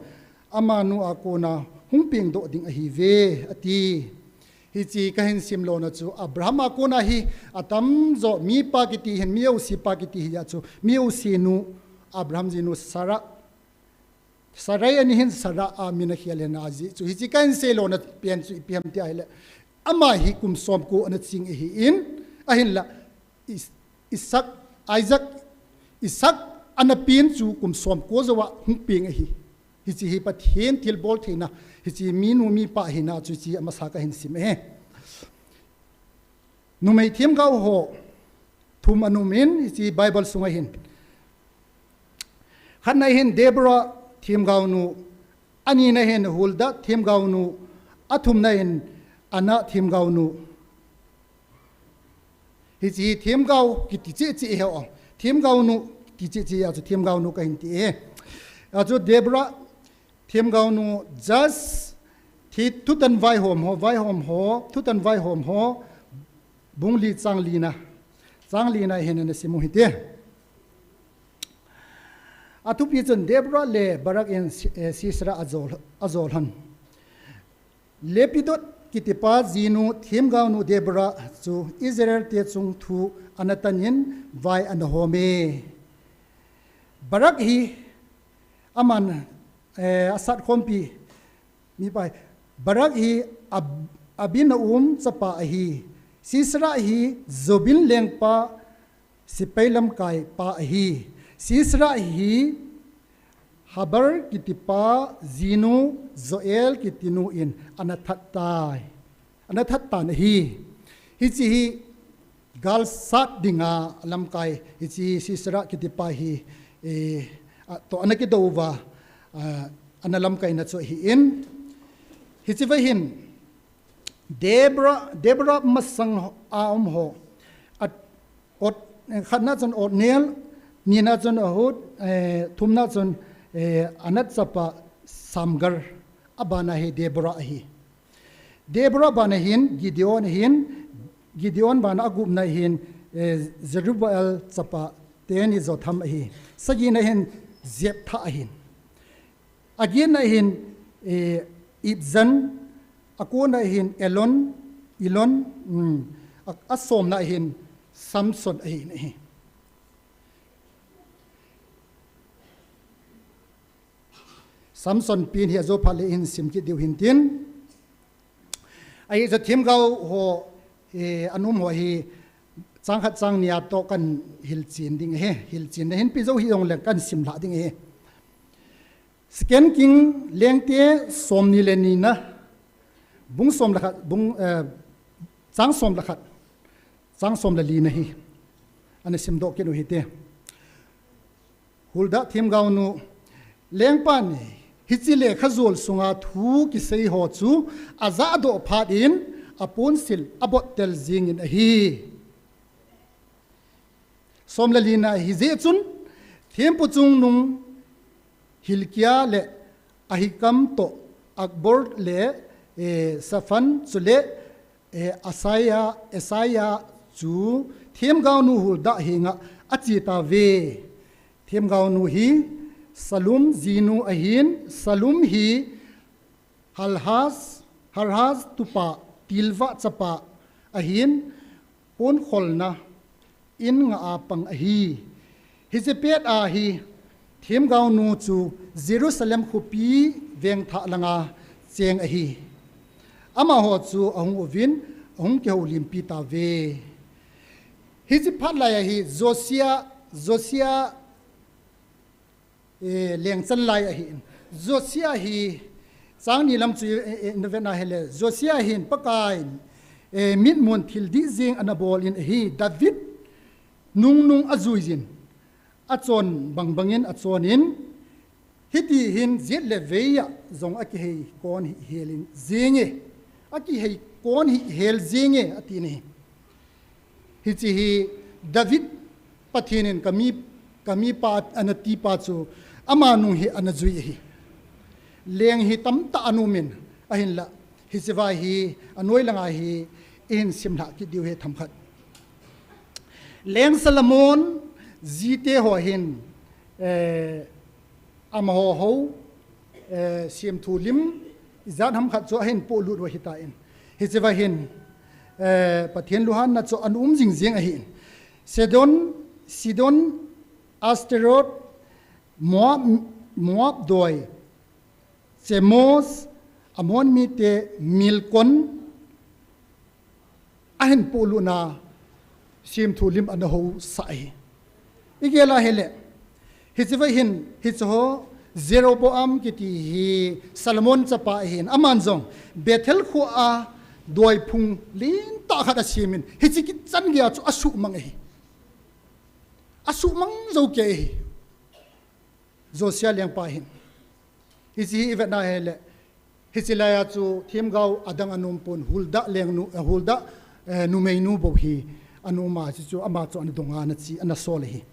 amanu a kona hung pengdoh ding ahi ve, ati. Hiche ka hin simlona chu, Abraham a kona hi atamjo mipa kiti hin, mi osi pa kiti hi a chu, mi osi nu, Abraham jinu Sarah, Sarai ani hin Sarah a min akhel hen ajeh chu. Hiche ka hin seilona pen chu ipi ham ti ahile, ama hi kum somko ana ching ahin, ahinla Is-, Isaac, Isaac, Isaac ana pen chu kum somko jouva hung peng ahi. Hiche hi Pathen thilbol theina, hiche minu mipa hina chu hiche amasa ka hin sim ahi. Numei themgao ho thum ana um in, hiche Bible sunga hin. Khatna hin Deborah themgao nu, anina hin Huldah themgao nu, athumna hin Anah themgao nu. Hiche hi themgao kiti cheh cheh hi o. Themgao nu kiti cheh cheh a chu themgao nu ka hin ti e. A chu Deborah themgao nu, Judges, thi thutan vaihom ho, vaihom ho, thutan vaihom ho, bung li chang lina. Chang lina hin ana sim u hite. Athupi chun Deborah le Barak in Si-, eh, Sisera ajol, ajol hon. Lapidot kitipa jinu themgao nu Deborah chu Israel te chung thu ana tan in vai ana hom e. Barak hi aman, eh, asat khompi mipa hi. Barak hi Ab-, Abinoam chapa ahi. Sisera hi Jabin lengpa sepai lamkai pa ahi. Sisera hi Heber kitipa jinu Joel kitinu in ana that tai. Ana that tan ahi. Hiche hi galsat dinga lamkai, hiche Sisera kitipa hi, eh, a, toh ana kidou uva, a, ana lamkaina chu ahin. Hiche vai hin, Deborah, Deborah masang a um ho. At, ot, khatna chun Othniel, nina chun Ehud, eh, thumna chun, eh, Anat chapa Samgar, abana hi Deborah ahi. Deborah bana hin Gideon ahin, Gideon bana agupna hin, eh, Jerubbaal chapa teni Jotham ahi. Sagina hin Jephthah ahin. Agetna hin, eh, Ibzan, akona hin Elon, Elon, um, a, asomna hin Samson ahin ahi. Samson pen hi ajo phat le hin sim kit diu hintin. Ahi, themgao ho, eh, ana um ho hi, chang khat chang ni a toh kahin hilchen ding ahi, hilchen na hin pi jou hih jongleng kahin simlha ding ahi. Second King, Lengte som ni le ni na, bung som le khat, bung, eh, chang som le khat, chang som le li na hi, ana simdoh kit u hite. Huldah themgaonu, lengpan hiche lekha jol sunga thu kisei ho chu ajah doh phat in aponsil abottel jingin ahi. Som le li na, hijeh chun thempu chungnung Hilkia le Ahikam toh Akbor le, eh, Saphan chule, eh, Asaiah, Asaiah chu themgaonu Huldah henga ache tauve. Themgaonu hi Sallum jinu ahin, Sallum hi Harhas, Harhas tupa, Tilvah chapa ahin, ponkholna in nga a pang ahi. Hiche pet a hi themgaonu chu Jerusalem khopi vengthah langa cheng ahi. Amaho chu ahung uvin, ahung kihoulimpi tauve. Hiche phat lai a hi Josiah, Josiah, eh, lengchan lai ahin. Josiah hi, chang ni lam chu, eh, eh, na vet na hile, Josiah hin Pakaiyin, eh, mitmun thil dih jeng ana bol in ahi, David nungnung ajui jin, achon bangbang in achon in, hiti hin jet le vei a jong akihei kon hih hel in jenge, akihei kon hih hel jenge, ati na hi. Hiche hi David Pathen in kami, kami pa ana ti pa chu ama nung hi ana jui ahi. Leng hi tamtah ana um in ahinla, hiche vai hi anoi langa hi ihin simlha kit diu ahi themkhat. Leng Solomon jite ho hin, eh, amaho ho, eh, semthu lim ijat ham khat chu ahin polut u ahitan. Hiche vai hin, eh, Pathen lunghanna chu ana um jing jeng ahin. Sidon, Sidon, Ashtaroth, Moab, Moab doi, Chemosh, Ammon mite, Milkom, ahin polut na, semthu lim ana housah ahi. Igel a hile, hiche vai hin, hiche ho Jeroboam kiti hi Solomon chapa ahin, aman jong Bethel khoa doiphung lentah khat asem in, hiche kichan geiya chu asuhmang ahi. Asuhmang jou kei ahi. Josiah lengpa hin. Hiche hi ivet na hile, hiche laiya chu themgao adang ana um pon, Huldah lengnu, eh, Huldah, eh, numeinu bou hi ana um a, hiche chu ama chu ana dong a ana che, ana sol ahi.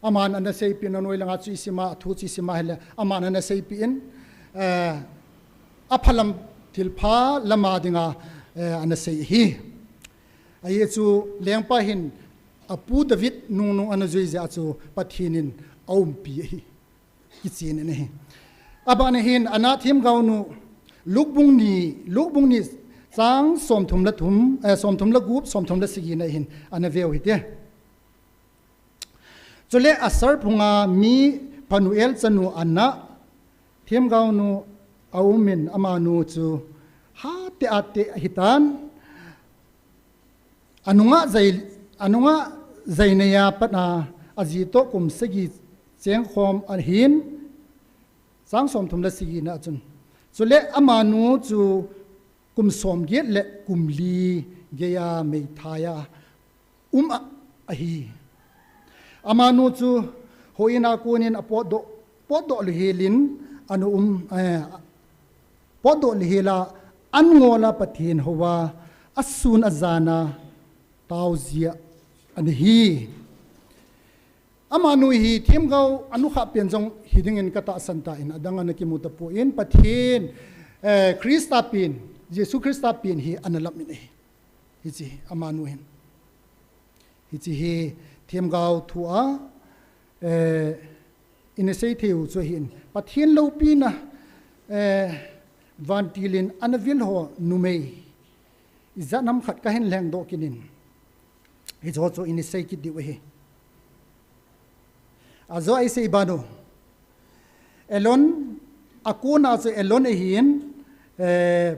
Aman ana seipeh in anoi langa chu isim a, athu chu isim a hile, aman ana seipeh in, eh, aphalam thilpha lama dinga, eh, ana sei ahi. Ahi chu lengpa hin apu David nungnung ana jui jeh a chu Pathen in aumpi ahi. Kichen in ahi. Abana hin Anna themgaonu, Luke bung ni, Luke bung ni chang somthum le thum, eh, somthum le gup, somthum le sagi na hin ana veu hite. Chule Asher phunga mi Phanuel chanu Anna themgaonu aum in amanu chu hatah a teh ahitan. Anunga jai, anunga jaineiya pat a aji toh kum sagi chengkhom ahin, chang somthum le sagi na chun. Chule amanu chu kum somget le kum li geiya meithai a um a, ahi. Amanu chu houin a konin apotdoh, potdoh lou hel in ana um, eh, potdoh lou hel a, an ngol a Pathen hou a, asun ajan a tao jia ana hi. Amanu hi themgao anukhah pen jong hiding in katahsan tan, adang ana kimu tapon, Pathen, eh, Christa pen, Jesu Christa pen hi ana lam in ahi. Hiche amanu hin. Hiche hi themgao thu a, eh, ina sei thei u chu ahin, Pathen loupina, eh, vantil in ana vil ho numei ijat ham khat kahin lhengdoh kit in, hiche ho chu ina sei kit diu ahi. Ajo a isei banu, Elon, akona chu Elon ahin, eh,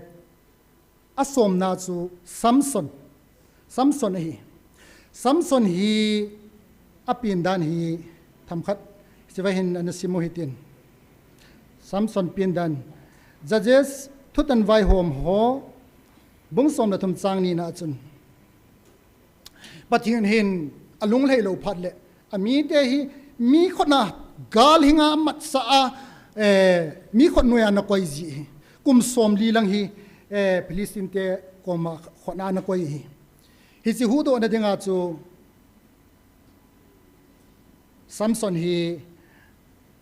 Asomna chu Samson. Samson ahi. Samson hi apen dan hi themkhat hiche va hin ana simu hitin. Samson pen dan. Judges, Thutan Vaihom ho, bung som le thum chang ni na chun, Pathen hin alunglhai lou phat le, amite hi mi khut na gal hinga amatsah a, eh, mi khut noiya ana koi ji hi. Kum som li lang hi, eh, Philistine te koma khut na ana koi hi. Hiche huhdoh na dinga chu Samson hi,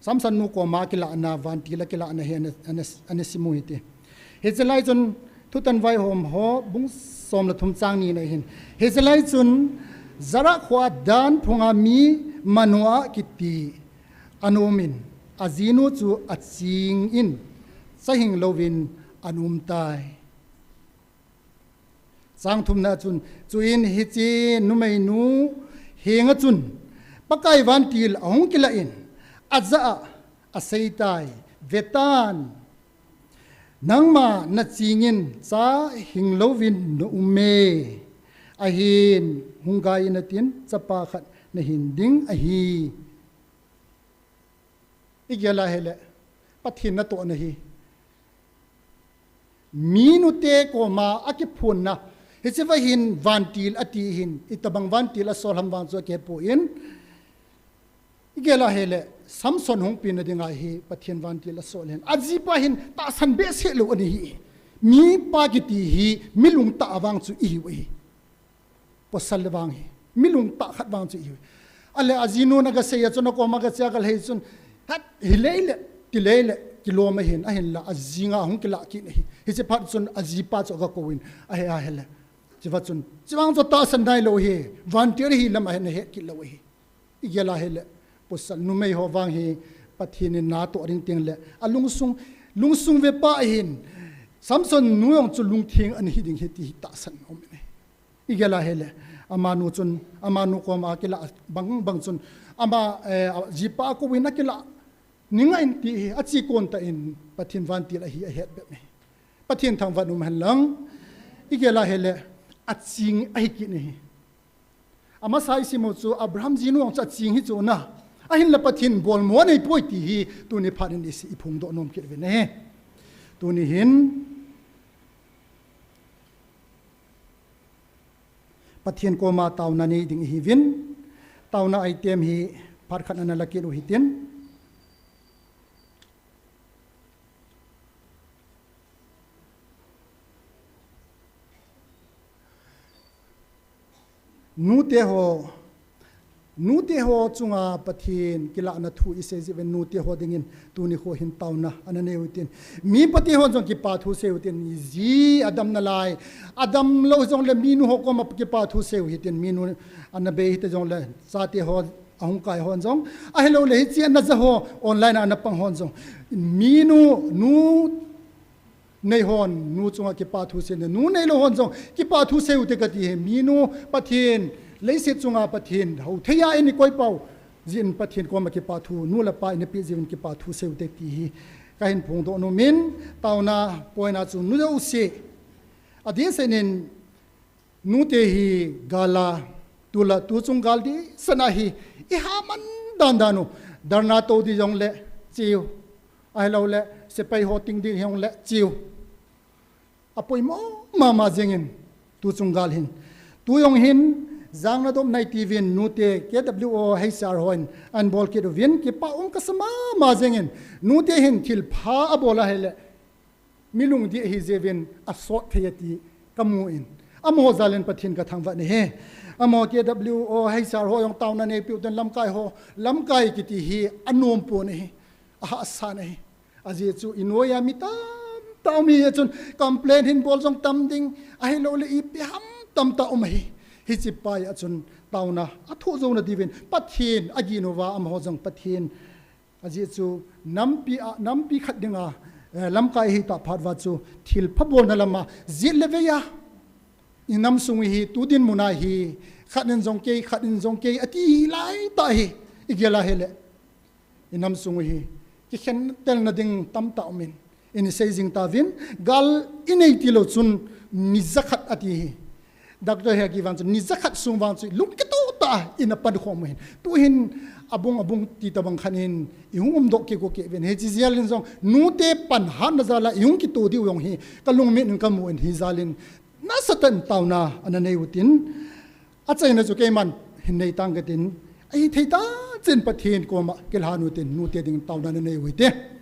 Samson nu koma kilahna, vantil a kilahna hi ana, ana, ana simu hite. Hiche lai chun Thutan Vaihom ho bung som le thum chang ni na hin. Hiche lai chun Zarah khoa Dan phunga mi Manoah kiti ana um in, ajinu chu aching in, cha hing louvin ana um tai. Chang thum na chun, chuin hiche numeinu henga chun Pakai vantil ahung kilah in, ajah a asei tai, Vetan, nangma naching in cha hing louvin na um e. Ahin hung gai in atin, chapa khat nahin ding ahi. I gel a hile, Pathen natohna hi minu te koma akiphonna, hiche va hin vantil ati hin, itobang vantil asol ham vang chu akihepoi. I gel a hile, Samson hung penna dinga hi Pathen vantil asol hin. Ajipa hin tahsan behseh lou ana hi. Mipa kiti hi mi lungtah vang chu ihiu ahi. Pasal le vang hi, mi lungtah khat vang chu ihiu. Ahile ajinu na gasei a chun, akoma gache a galhai chun, hat, hilei le, tilei le, kilom ahin, ahinla, ajinga hung kilah kit ahi. Hiche phat chun ajipa chu agakou in, ahe ahile. Hiche va chun, hiche vang chu tahsan nailou hi, vantil hi lam ahin ahet kit lou ahi. I gel a hile, pasal numei ho vang hi, Pathen in natoh ding teng le, alungsung, lungsung ve pa ahin, Samson nu jong chu lungtheng ana hi ding ahi ti hi tahsan um in ahi. I gel a hile, amanu chun, amanu koma kilah bang bang chun, ama, eh, jipa akou in akilah, ni ngai in ti hi, ache kon tah in, Pathen vantil ahi ahet bep ahi. Pathen thangvah in um hen lang, i gel a hile, aching ahi kit in ahi. Amasa i simu chu Abraham jinu jong chu aching hi chu na. Ahinla Pathen bolmo anei poi ti hi tuni phat in i si, i phongdoh nom kit uvin ahi. Tuni hin Pathen koma taona nei ding ihiuvin, taona item hi phat khat ana la kit u hitin. Nute ho, nute ho chunga Pathen kilahna thu i sei jiuvin, nute ho dingin tuni kho hin taona ana nei u hitin. Mipa te hon jong kipa thu sei u hitin, ji adam nalai. Adam lou jongle minu ho koma kipa thu sei u hitin, minu ana bei hita jongle, chate ho, ahung kai hon jong, ahilouleh hiche ana ja ho, online a ana pang hon jong, minu, nu nei hon, nu chunga kipa thu sei u hitin, nu neilou hon jong kipa thu sei u hite kati hi. Minu, Pathen, leiset chunga Pathen hou thei a eina koi pau jeh in Pathen koma kipa thu, nu le pa eina pe jeh uvin kipa thu sei u hite ti hi kahin phongdoh nom in, taona point a chu nu jouse, adeh seh in, nute hi gal a, tulai, tuchung gal ding sana hi, i haman dan dan u, dharna tou ding jongle cheu, ahilouleh sepai ho ting ding jongle cheu. Apoimo mama jengin, tuchung gal hin. Tu jong hin, jang nadop nai tiuvin, nute K W O H R hon, ana bol kit uvin, kipa um kasa mama jengin, nute hin thilpha abol a hile, mi lungdih ahi jeh uvin asot thei e ti kamu in. Amaho jal in Pathen kathangvah in ahi. Amaho K W O H R ho jong taona neipiu ten lamkai ho, lamkai kiti hi anom pon ahi. Ahahsa in ahi. Ajeh chu i noiya mi tamtah um hi chun complain hin bol jong tam ding, ahilouleh ipi ham tamtah um ahi. Hiche pa a chun taona athoh jouna diuvin Pathen agin uva amaho jong Pathen Ajeh chu nampi a, nampi khat dinga, eh, lamkai ahitah phat uva chu thilpha bolna lama jet le vei a, i nam sung hi tu dinmun a hi khat in jong kei, khat in jong kei ati lai tah hi i gel a hile, i nam sung hi kikhentelna ding tamtah um in, Ina sei jing tauvin, gal inei tilou chun ni jakhat ati hi. Doctor hi akivang chu ni jakhat sung vang chu lung kitoh tah a ina pan khom u hin. Tuhin abung abung ti tabang khat in ihung umdoh kei kei uvin. Hiche jeh in jong nute pan hatna jal a ihung kitoh diu jong hi kalungmin kamu in, hiche jeh in nasatah in taona ana nei utin. Achaina chu keiman hin nei tang katin, ahithei tah chan Pathen koma kilhan utin, nute ding taona nanei u hite.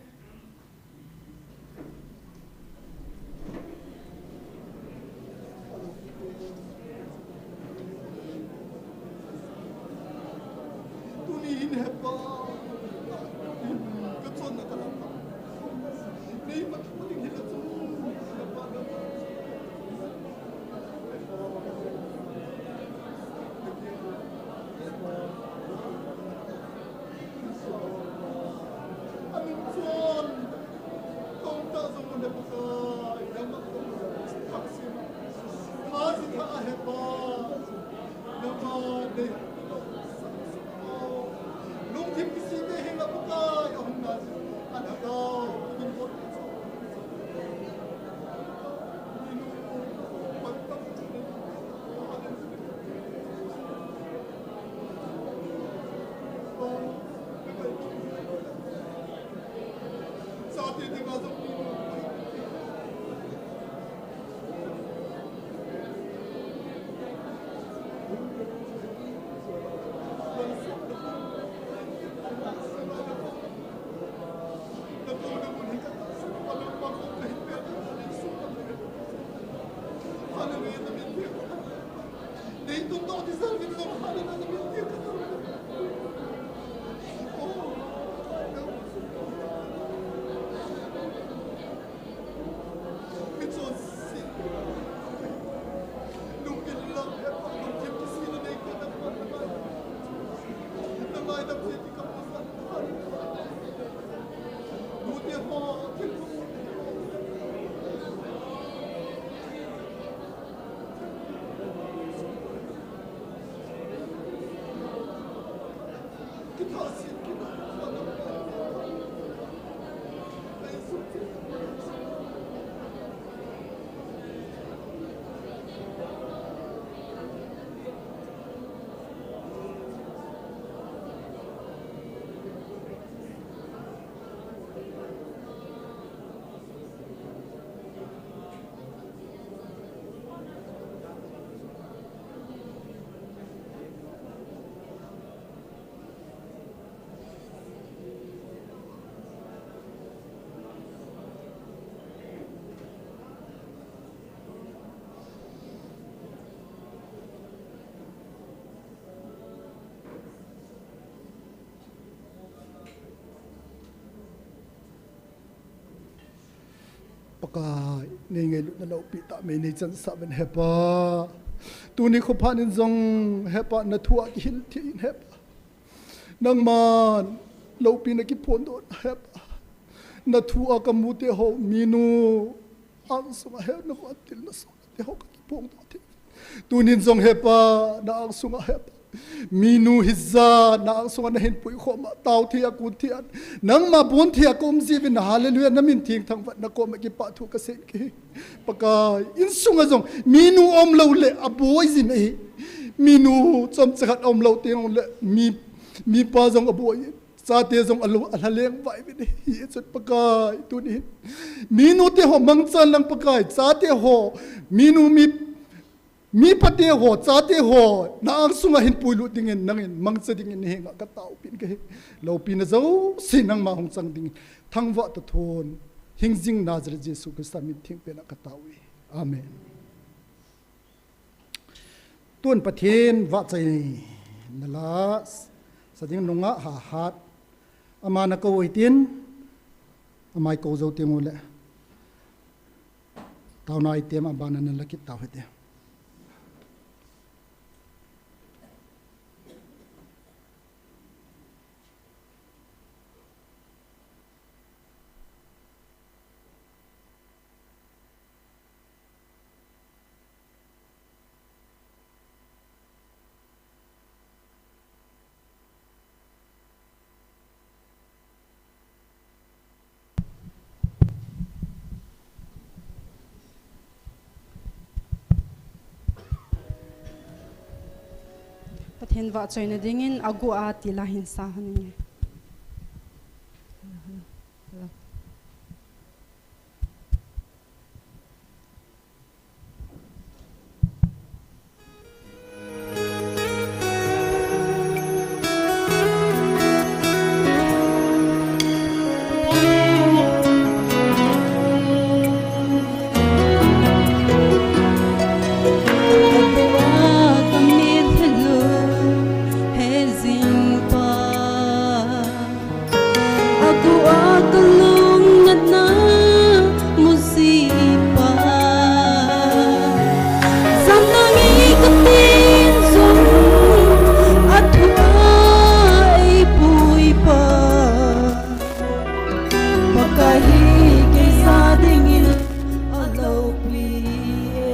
Pakai, nei ngailutna loupi tah mai nei chansah uvin He Pa. Tuni khophat in jong He Pa, na thu a kihil thei in He Pa. Nangman loupina kiphondoh na He Pa. Na thu a kamute ho, minu angsunga He, na vantil na sohna te ho kakiphondoh thei. Tunin jong He Pa, na angsunga He Pa, minu hija na angsunga na hin puikhom a, tao thei a, kun thei a, nangma bon thei a ka um jiuvin, hallelujah, na min theng thangvah na koma kipa thu kasei in kahi. Pakai, insunga jong minu umlou le aboi jin ahi. Minu chomcha khat umlou teng le mi, mipa jong aboi in. Chate jong alou, alhaleng vai uvin ahi. Hichun Pakai, tuni hin minute ho mangchan lang Pakai, chate ho, minu mi, mipate ho, chate ho, na angsunga hin puilut dingin, nangin mangcha dingin na henga kataopeh in kahi. Loupina jouse nangma hung chang dingin thangvah tah thon, hingjing Nazareth Jesu Christa min theng pena katao e. Amen. Tun Pathen vahchoina la sa ding nungah Hahat, ama na kou u hitin, ama i kou jou teng uleh taona item abana na la kit tau hite. hin vahchoina dingin agu a ti la hin sa hon inge. Agu a kalung natna musi pa. Jam nang i katin jong athu a eipui pa. Pakai hi kei sa dingin aloupi e.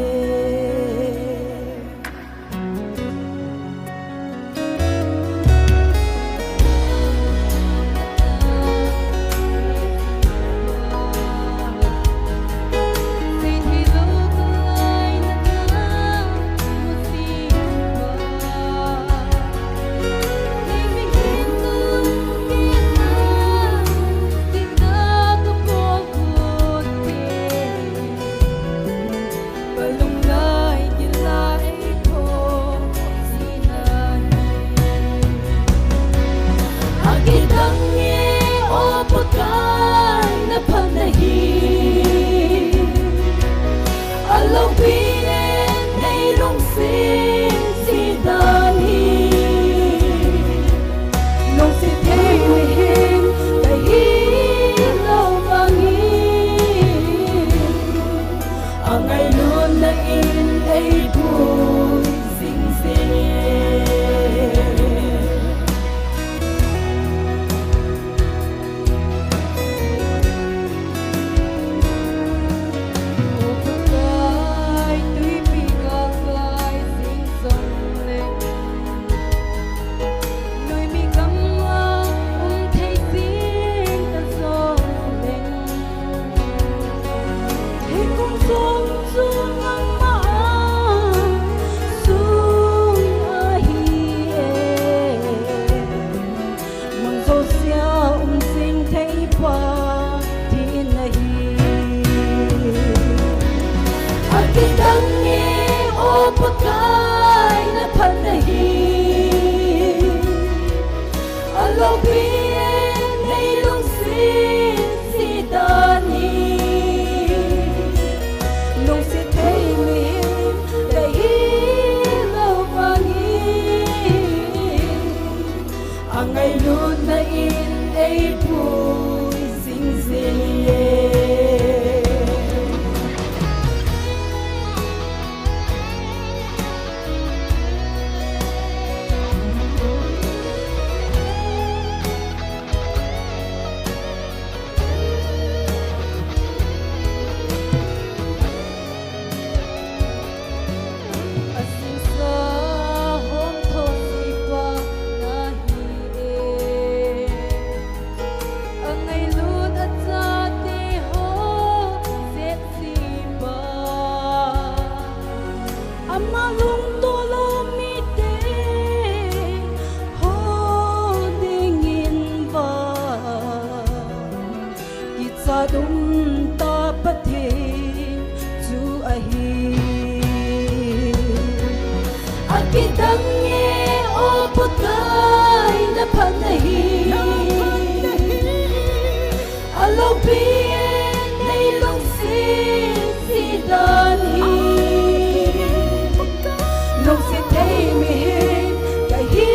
Akidang e, O Pakai, na phatna hi. Aloupi e, nei lungset dan hi. Lungset thei mihem kahi lou vangin, angailutna in eipui jing jing e. Mang jousea um jing thei pa, thina hi. Akidang e, O Pakai, na phatna hi. Aloupi e, nei lungset dan hi. Lungset thei mihem kahi lou vangin, angailutna in eipui jing jing e. Ama lungto lou mite ho dingin vang kichat umtah Pathen chu ahi. Akidang e, O Pakai, na phatna hi. Aloupi e, nei lungset dan hi. Lungset thei mihem kahi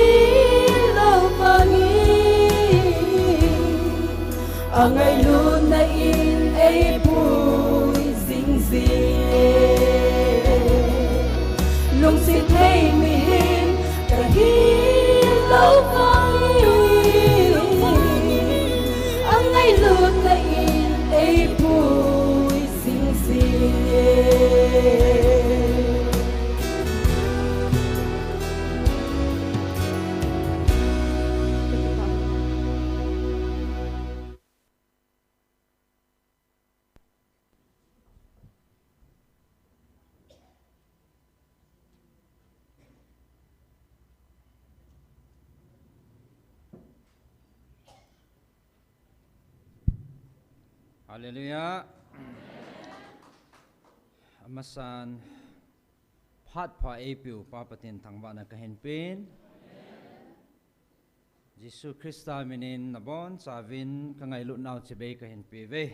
lou vangin, angailutna in eipui jing jing e. Lungset thei mihem kahi lou vangin, angailutna in eipui jing jing e. Hallelujah. Amasan phat pha eipeu Pa Pathen thangvahna kahin pen. Jesu Christa minin nabonchauvin kangailutnau chibai kahin peuve.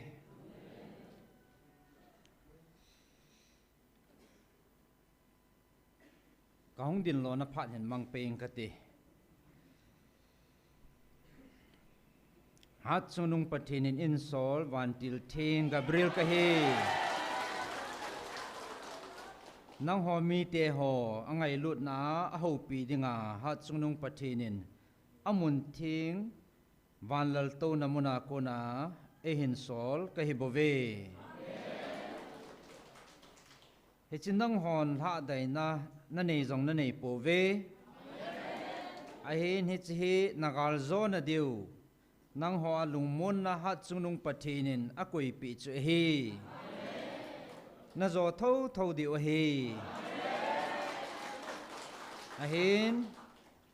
Kahung dinlona phat hin mang peng kate. Hatchungnung Pathen in einsol vantil theng Gabriel kahi. Nangho mite ho angailutna a ahoupi dinga Hatchungnung Pathen in amun theng vanlaltouna muna kona eihin sol kahi bouve. Hiche nanghon lhahdaina nanei jong nanei pouve. Ahin hiche hi nagaljona diu, nangho a lungmonna Hatchungnung Pathen in akoipeh chu ahi. Najo thotho diu ahi. Ahin,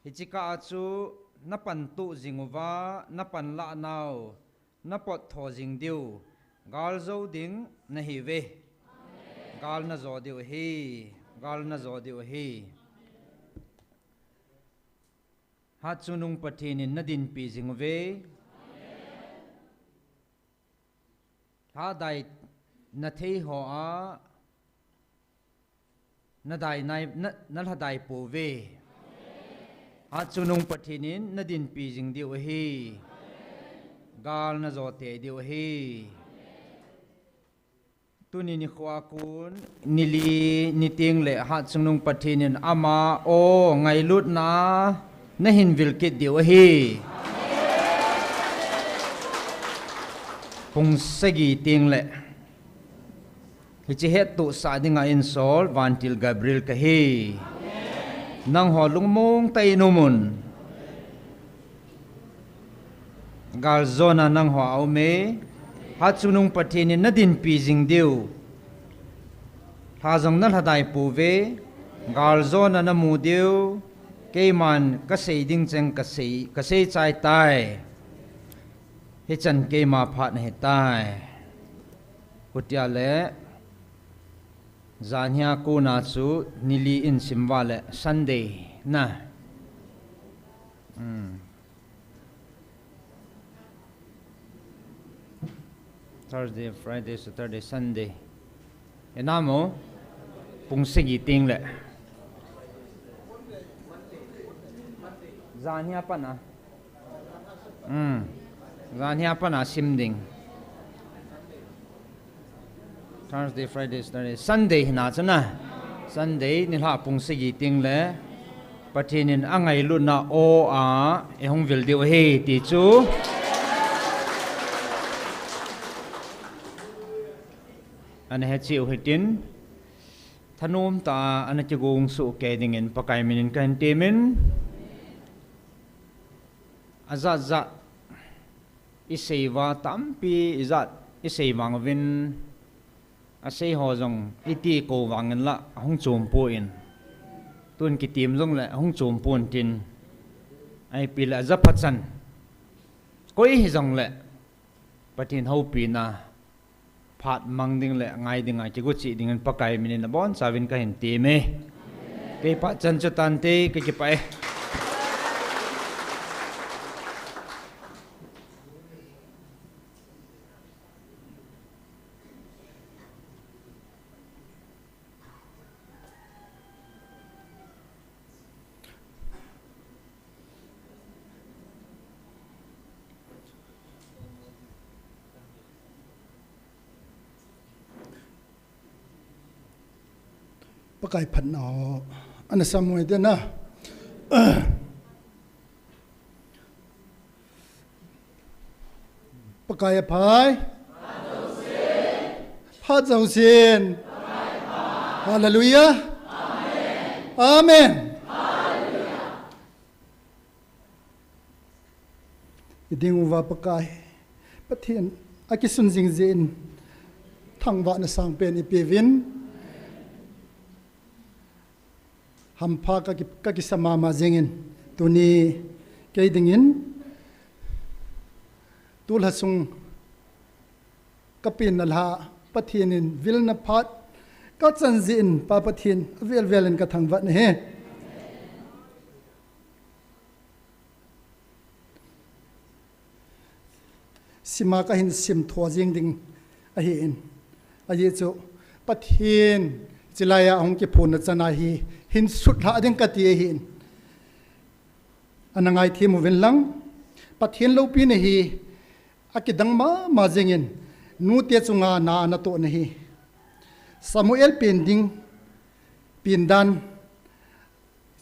hiche kah a chu napantuh jing uva, napanlah nau, napottho jing diu, gal jou ding nahiuve. Gal najo diu ahi, gal najo diu ahi. Hatchungnung Pathen in nadinpi jing uve. Lhadai nathei ho a nadai nai, na, nalhadai pouve. Hatchungnung Pathen in nadinpi jing diu ahi. Gal najo tei diu ahi. Tuni nikho a kon, nili niteng le Hatchungnung Pathen in ama o ngailutna nahin vil kit diu ahi. Pung sagi teng le hiche hettohsah dinga einsol vantil Gabriel kahi. Nangho lungmong tah in umun. Galjona nangho a um e. Hatchungnung Pathen in nadinpi jing diu, lha jong nalhadai pouve. Galjona namu diu, keiman kasei ding cheng kasei, kasei chai tai. Hichan keima phat nahitai. Hutia le, janhia kona chu nili in simva le Sunday na. Hmm. Thursday, Friday, Saturday, Sunday. Enamo, pung sagi teng le. Janhia pana. Hmm. Janhia pana sim ding. Thursday, Friday, Saturday, Sunday hina chu na. Sunday nilhah pung sagi teng le Pathen in angailutna o a eihung vil diu ahi ti chu. Ana hechi u hitin. Thanom tah a ana kigong soh kei dingin Pakai minin kahin temin. Ajat jat isei uva tampi ijat isei vang uvin asei ho jong iti kou vangin la ahung chom pon. Tun kitem jong le ahung chom pon tin. Ahipi le ajapha chan. Koi hijong le Pathen houpina phat mang ding le ngai dinga kigochih dingin Pakai minin abonchauvin kahin teme. Kei phat chan chu tante, kakipah e. Pakai phatna ho ana sam u hite na. Pakai aphai. Phat jousen. Hallelujah. Amen. Iding uva Pakai Pathen akisun jing jeh in thangvahna sangpen ipeuvin. Hampha kaki, kakisa mama jingin, tuni kei dingin, tulha sung Ka penna lha, Pathen in vilna phat ka chan jeh in Pa Pathen avel vel in ka thangvah na ahi. Sima ka hin sim tho jing ding ahi in. Ajeh chu Pathen chilai a hung kiphonna chan a hi hin sut lha ding ka ti ahi in. Ana ngaithem uvin lang, Pathen loupina hi akidang mama jing in, nute chunga na ana toh na hi. Samuel pen ding, pen dan,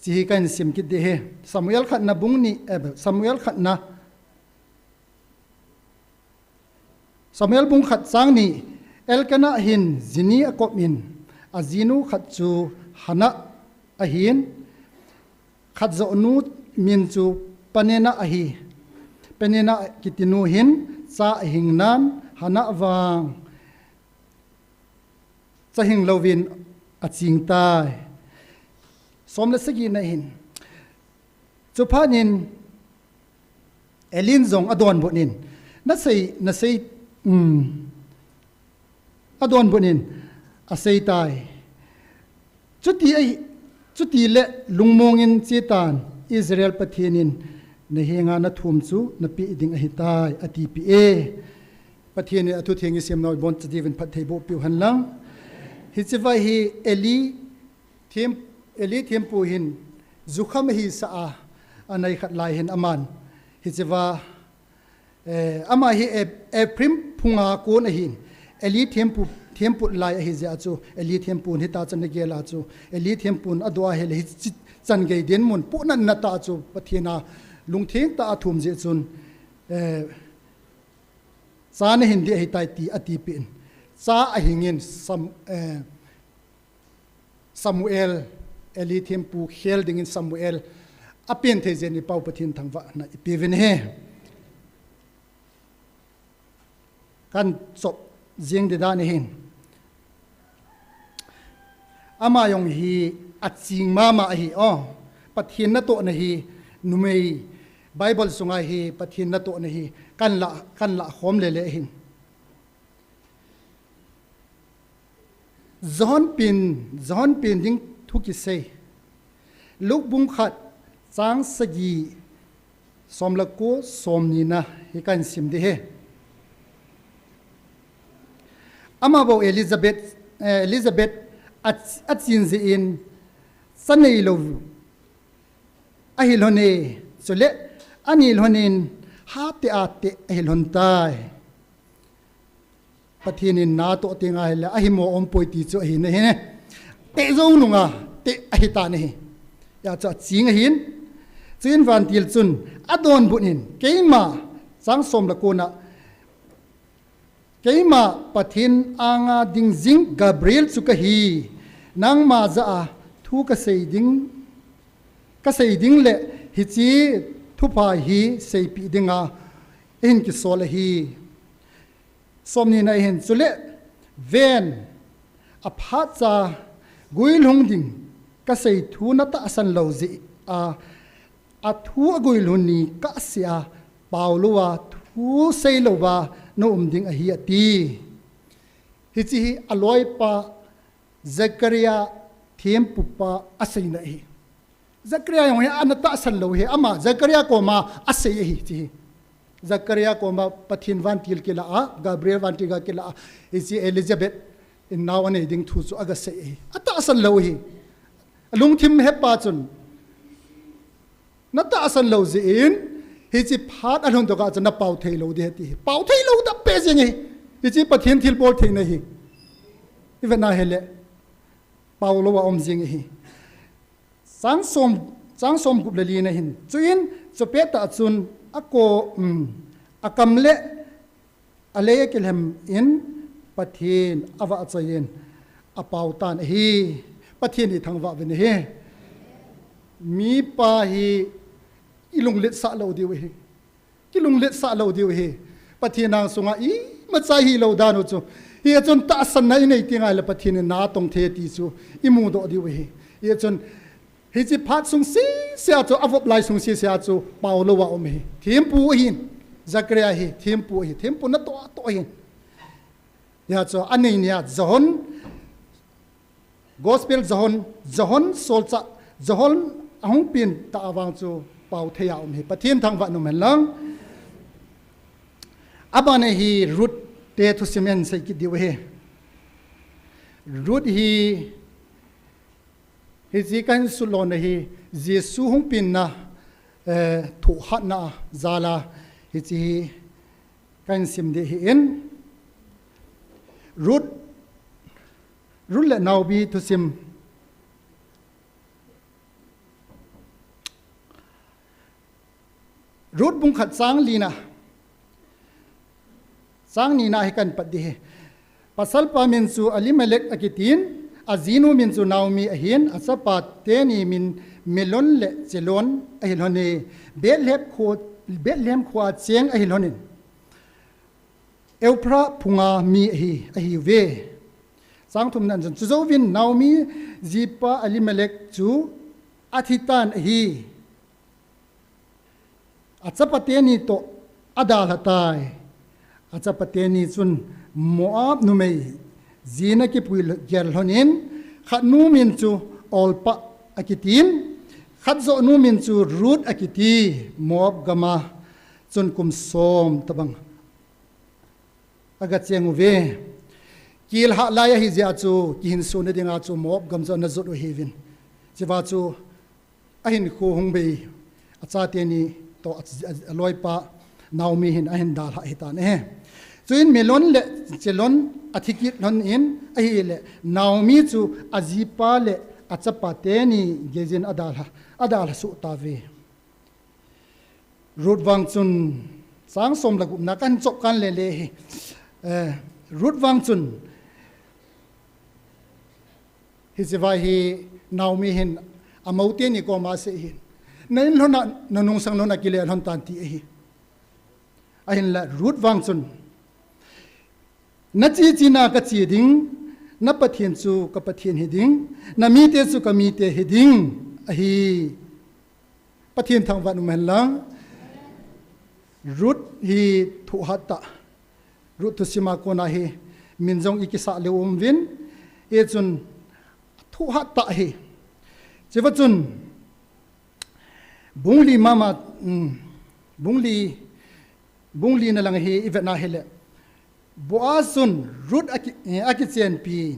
chi hi ka hin sim kit ding ahi. Samuel khatna bung ni, eh, Samuel khatna Samuel bung khat chang ni, Elkanah hin ji ni akop in, ajinu khat chu Hannah ahin, khat joh nu min chu Peninnah ahi. Peninnah kiti nu hin cha ahing nan Hannah vang cha hing louvin aching tai. Som le sagi na hin. Chuphat in Elin jong adonbut in, na sei, na sei, um, adonbut in, asei tai. Chuti ahi, chuti le lungmong in che tan, Israel Pathen in na henga na thum chu na pe ding ahi tai, ati pi e. Pathen in athu theng i sim noi bon chadi vin phatthei boh piu hen lang. Hiche vai hi Eli Them-, Eli thempu hin, jukham ahi sa a, anai khat lai hin aman. Hiche va, eh, ama hi E-, Ephraim phunga kon ahin. Eli thempu, thempu lai ahi jeh a chu, Eli thempu hita chan a gel a chu, Eli thempu adua hile hichi chan gei den mun, pu nan na ta chu, Pathen a lungtheng ta a thum jeh chun, eh, cha na hin ding ahi tai ti ati pen. Cha ahing in Sam-, eh, Samuel, Eli thempu khel dingin Samuel, apen thei jeh in i Pau Pathen thangvahna i pe uvin ahi. Kan chop jing ding dan ahin. Ama jong hi aching mama ahi, o. Pathen natohna hi, numei Bible sunga hi Pathen natohna hi, kan la, kan la khom lele ahin. John pen, John pen ding thu kisei. Luke bung khat, chang sagi, som le ko, som ni na, hi kan sim ding ahi. Ama bou Elizabeth, eh, Elizabeth a, achin jeh in, cha nei lou ahi lhon e, chule, ani lhon in, hate a te ahi lhon tai. Pathen in natoh teng ahile, ahimo um poi ti chu ahi na ahi ne. Te jou nunga, te ahi ta na ahi. Hijeh chun aching ahin. Chuin vantil chun, adonbut in, keima, chang som le ko na, keima Pathen anga ding jing Gabriel chu kahi, nangma jah a thu kasei ding, kasei ding le hiche thupha hi seipeh dinga, eihin kisol ahi. Som ni na hin chule ven aphat cha guilhung ding kasei thu natahsan lou jeh a, athu aguilhun ni kasei a, pao lou a thu sei lou a na um ding ahi ati. Hiche hi aloipa Zechariah thempupa aseina ahi. Zechariah jong hi ana tahsan lou ahi, ama Zechariah koma asei ahi, hiche hi. Zechariah koma Pathen vantil kila a, Gabriel vantil ga kila a, hiche Elizabeth in nao anei ding thu chu aga sei ahi. Atahsan lou ahi. Alungthim hepa chun, natahsan lou jeh in, hiche phat alhun doh kah chun napao thei lou ding ahi ti hi. Pao thei lou tah pen jeng ahi. Hiche Pathen thilbol theina ahi. I vet na hile, pao lou a um jeng ahi. Chang som, chang som gup le li na hin. Chuin, chupet tah chun, ako, um, akam le alei akilhem in, Pathen avahchoi in, apao tan ahi. Pathen i thangvah uvin ahi. Mipa hi ilunglet sah lou diu ahi. Kilunglet sah lou diu ahi. Pathen angsunga imacha hilou dan u chu. Hijeh chun tahsanna inei teng ahile Pathen in natong thei ti chu imudoh diu ahi. Hijeh chun hiche phat sung sese a chu, avop lai sung sese a chu, pao lou a um ahi. Thempu ahin. Zechariah hi, thempu ahi. Thempu natoh, toh ahin. Hijeh chun anei nia John, Gospel John, John solchah, John ahung pen tah a vang chu pao thei a um hi. Pathen thangvah in um hen lang. Abana hi Ruth te thusim in sei kit diu ahi. Ruth hi, hiche kahin sut lona hi Jesu hung penna, eh, thohhatna jal a hiche hi kahin sim ding ahin. Ruth, Ruth le Naomi thusim. Ruth bung khat chang lina, chang nina hi kahin pat ding ahi. Pasalpa min chu Elimelech akitin, ajinu min chu Naomi ahin, achapa teni min Mahlon le Chilion ahi lhon e. Bethlehem kho, Bethlehem khoa cheng ahi lhon in, Ephrathah phunga mi ahi, ahiuve. Chang thumna chun, chujouvin Naomi jipa Elimelech chu athi tan ahi. Achapa teni toh adalha tai. Achapa teni chun Moab numei jin akipui gel lhon in, khatnu min chu Orpah akitin, khatjoh nu min chu Ruth akiti. Moab gam a chun kum som tobang aga cheng uve. Kel hah lai ahi jeh a chu kihinso na dinga chu Moab gam chu ana jot u ahiuvin. Chua chu ahinkho hung bei, achate ni toh a, a, aloipa Naomi hin ahin dalhah ahitan ahi. Chuin Mahlon le Chilion athi kit lhon in ahile Naomi chu ajipa le achapa teni geijin adalha, adalha soh tauve. Ruth vang chun, chang som le gupna kahin chop kan le le hi. Eh, Ruth vang chun, hiche vai hi Naomi hin amau teni koma asei ahin. Na in lhon a, na nungsang lhon a kile lhon tan ti ahi. Ahinla Ruth vang chun, na che chena kache ding, na Pathen chu ka Pathen hiding, na mite chu ka mite hiding ahi. Pathen thangvah in um hen lang. Ruth hi thohhat tah. Ruth thusim a kona hi min jong ikisah leu um uvin. Hichun thohhat tah ahi. Chua chun bung li mama, um, bung li, bung lina lang hi ivet na hile. Boaz chun Ruth aki, eh, akichenpi.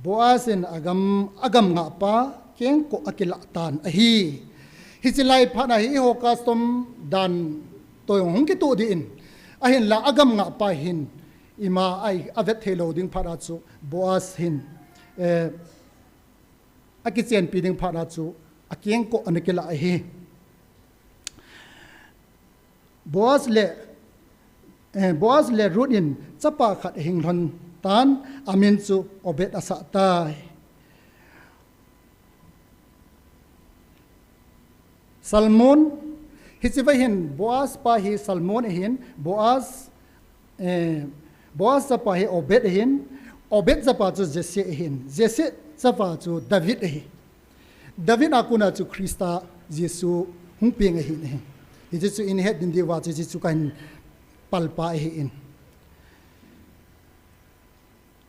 Boaz in agam, agam ngahpa kengkoh akilah tan ahi. Hiche lai phat a hi eiho custom dan toh jong hung kitoh ding in. Ahinla agam ngahpa hin ima ahi, avet thei lou ding phat a chu Boaz hin, eh, akichenpi ding phat a chu akengkoh ana kilah ahi. Boaz le, eh, Boaz le Ruth in chapa khat ahing lhon tan, amin chu Obed asah tai. Salmon, hiche vai hin Boaz pa hi Salmon ahin, Boaz, eh, Boaz chapa hi Obed ahin, Obed chapa chu Jesse ahin, Jesse chapa chu David ahi. David a kona chu Christa Jesu hung peng ahin ahi. Hiche chu ihet ding diuva chu hiche chu kahin palpa ahin.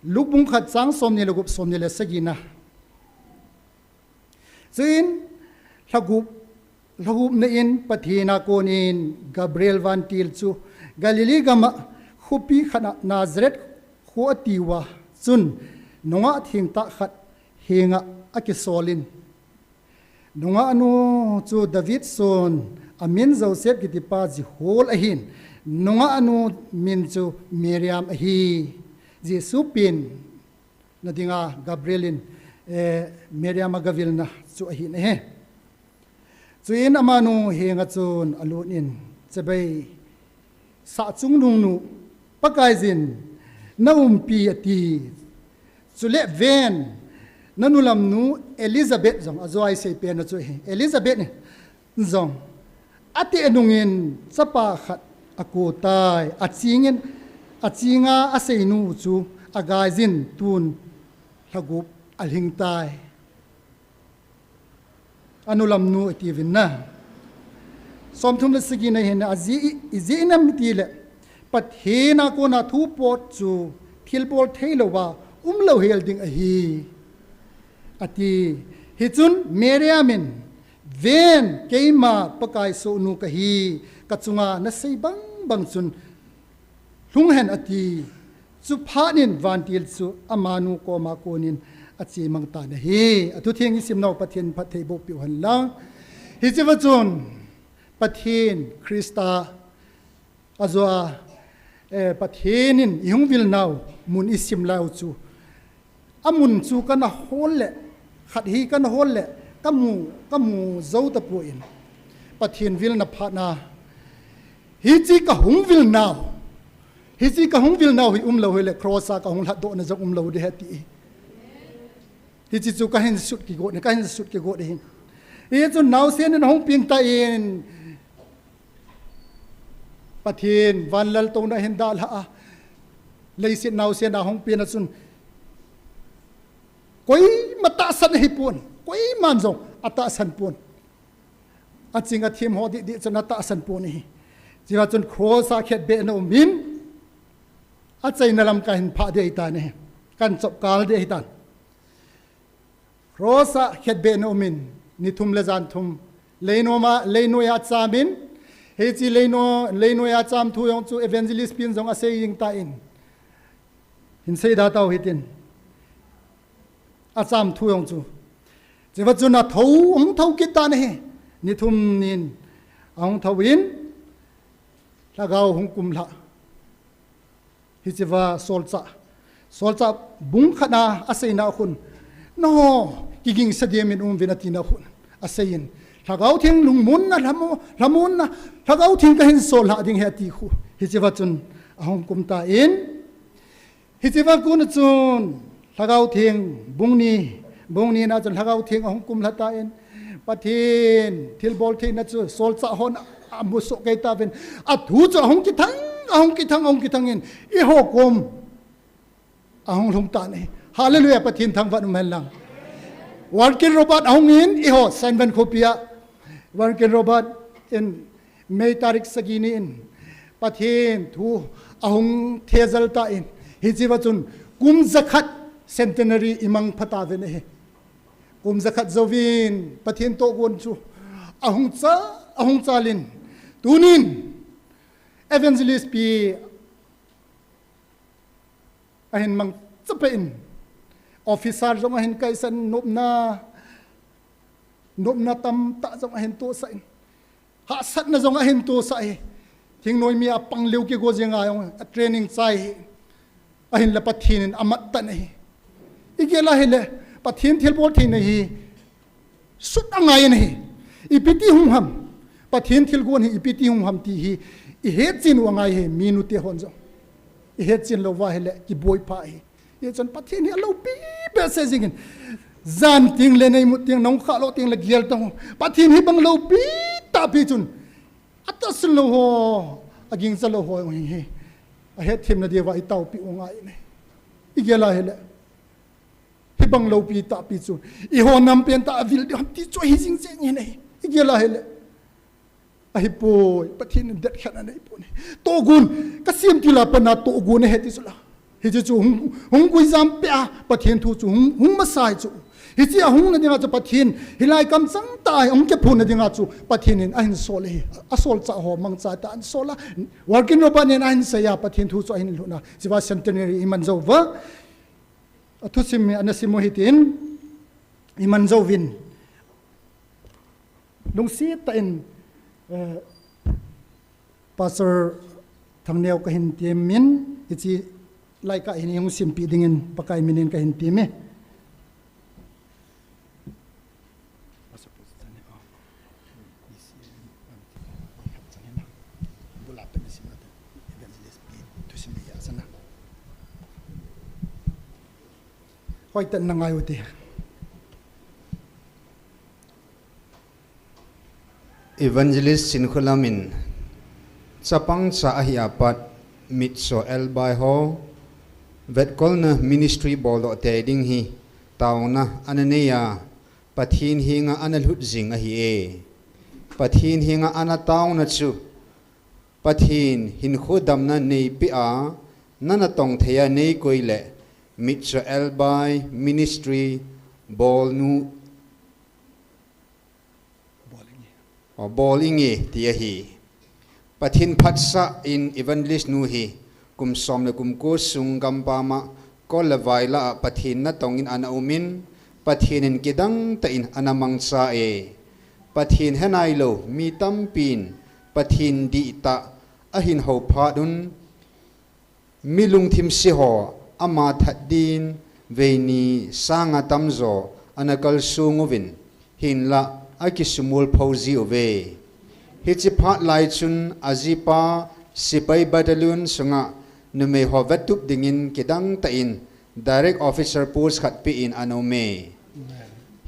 Luke bung khat chang somni le gup, somni le sagina. Chuin lhagup, lhagupna in Pathen a konin Gabriel vantil chu Galilee gam a khopi khat a Nazareth kho atiuva chun nungah thengtah khat henga akisol in, nungah nu chu David son, amin Joseph kitipa jihol ahin, nungah nu min chu Mariam ahi. Jesu pen na dinga Gabriel in, eh, Mariam agavilna chu ahin ahi. Chuin amanu henga chun alut in, chibai, sahchungnung nu, Pakaiyin na umpi ati. Chule ven, na nulam nu Elizabeth jong, ajo a isei pen na chu ahi. Elizabeth in jong ateh nungin chapa khat akou tai, achingin, achinga aseinu chu agaiyin tun lhagup alhing tai. Anulam nu atiuvin na. Somthum le sagina hin ajeh, ijeh inem itile, Pathen a kona thu pot chu thilbol thei louva um lou hel ding ahi, ati. Hichun Miriam in, "Ven, keima Pakai sohnu kahi, kachunga nasei bang bang chun lhung hen," ati. Chuphat in vantil chu amanu koma konin ache mang tan ahi. Athutheng isimnau Pathen phattheiboh peh u hen lang. Hicheva chun Pathen Christa ajoa, eh, Pathen in ihung vilnau mun isim lai u chu, amun chu kana hol le, khat hi kana hol le, kamu, kamu jou tapon, Pathen vilna phatna, hiche kahung vilnau, hiche kahung vilnau hi um lou hile, cross a kahung lhatdohna jong um lou ding ahi ti. Hiche chu kahin sut kigot, kahin sut kigot ahi. Hichun naosen in ahung peng tan, Pathen vanlaltouna ahin dalha a, leiset naosen a ahung pen a chun, koima tahsan ahipon, koiman jong atahsan pon. Aching athem ho didi chun atahsan pon ahi. Chua chun cross a khetbeh ana um in, achaina lam kahin phah ding ahitan ahi. Kahin chop kal ding ahitan. Cross a khetbeh ana um in, ni thum le jan thum, leino ma, leinoiya acham in, hiche leino, leinoiya acham thu jong chu evangelist pin jong asei jing tan, hin seida tau hitin, acham thu jong chu. Chua chun athou, ahung thou kit tan ahi, ni thum nin, ahung thou in, Lhagao hung kumlha. Hicheva Solchah, Solchah bung khat na aseina khun, nangho kigingsa diam in um uvin atina khun, aseiyin, Lhagao Theng lungmonna, lhamo-, lhamonna, Lhagao Theng kahin sol lha ding ahi ati khu. Hicheva chun ahung kum tan, hicheva kon chun Lhagao Theng, bung ni, bung ni na chun Lhagao Theng ahung kumlha tan, Pathen thilbol theina chu Solchah hon amusoh kei tauvin, athu chu ahung kithang, ahung kithang, ahung kithang in, eiho kom ahung lhung tan ahi. Hallelujah, Pathen thangvah in um hen lang. Warren Robert ahung in, eiho San Van khopi a, Warren Robert in May tarik sagi ni in Pathen thu ahung thejal tan, hicheva chun kum jakhat centenary imang pha tauvin ahi. Kum jakhat jouvin Pathen tohgon chu ahung cha, ahung chal in, tunin evangelist pi ahin mang chapeh in, officer jong ahin kaisah in, nopna, nopna tamtah jong ahin tosah in, hahsatna jong ahin tosah ahi. Thingnoi mi a pang leu kigo jeng a jong a training chai ahi. Ahinla Pathen in amat tan ahi. Igel a hile, Pathen thilbol theina hi sut angai in ahi. Ipi ti hung ham, Pathen thilgon hi ipi ti hung ham ti hi ihetchen u angai ahi, minu te hon jong. Ihetchen lou uva hile kiboi pha ahi. Hichun Pathen hi aloupi behseh jing in, jan teng le neimut teng, nahung khah lou teng le gel tang u. Pathen hibang loupi tahpi chun, atahsan lou ho, agingcha lou ho jong hi, ahetthemna diuva itaopi u angai in ahi. Igel a hile, hibang loupi tahpi chu eiho nam pentah avil diu ham ti chu ahi jing jeng in ahi. Igel a hile, ahipoi, Pathen in detkhen anei poi. Tohgon, kasem til a pat a tohgon ahi ti chu la. Hiche chu hung, hung guijam peh a, Pathen thu chu hung, hung masa ahi chu. Hiche ahung na dinga chu Pathen, hilai kamchang tah a hung kiphonna dinga chu Pathen in ahin sol ahi. A Solchah ho mangcha tah a ahin sol a. Warren Robert in ahin sei a, Pathen thu chu ahin lhut a. Hicheva centenary iman jou uva, athusim hi ana sim u hitin, iman jouvin, lungset tah in, eh, Pastor Thangneo kahin temin, hiche laikah hi hung simpeh dingin Pakai minin kahin teme. Hoitah in na ngai u hite. Evangelist Sinkholam in, chapang cha ahi a pat, mitcho elbai ho, vetkolna ministry boldoh tei ding hi, taona ana nei a, Pathen henga ana lhut jing ahi e. Pathen henga ana taona chu, Pathen hinkho damna neipeh a, Nana tong thei a nei koi le, mitcho elbai ministry bol nu, o, bol inge ti ahi. Pathen phatsah in evangelist nu hi kum som le kum ko sung gampam a kol le vai lah a Pathen natong in ana um in, Pathen in kidang tah in ana mangcha e. Pathen he nailou mi tampin Pathen dihtah ahin hou phat un, mi lungthim se ho ama that din veini sanga tamjo ana kalsong uvin, hinlah akisumil pho ji uve. Hiche phat lai chun ajipa Sepai Battalion sunga numei ho vettup dingin kidang tah in direct officer post khat pe in ana um e.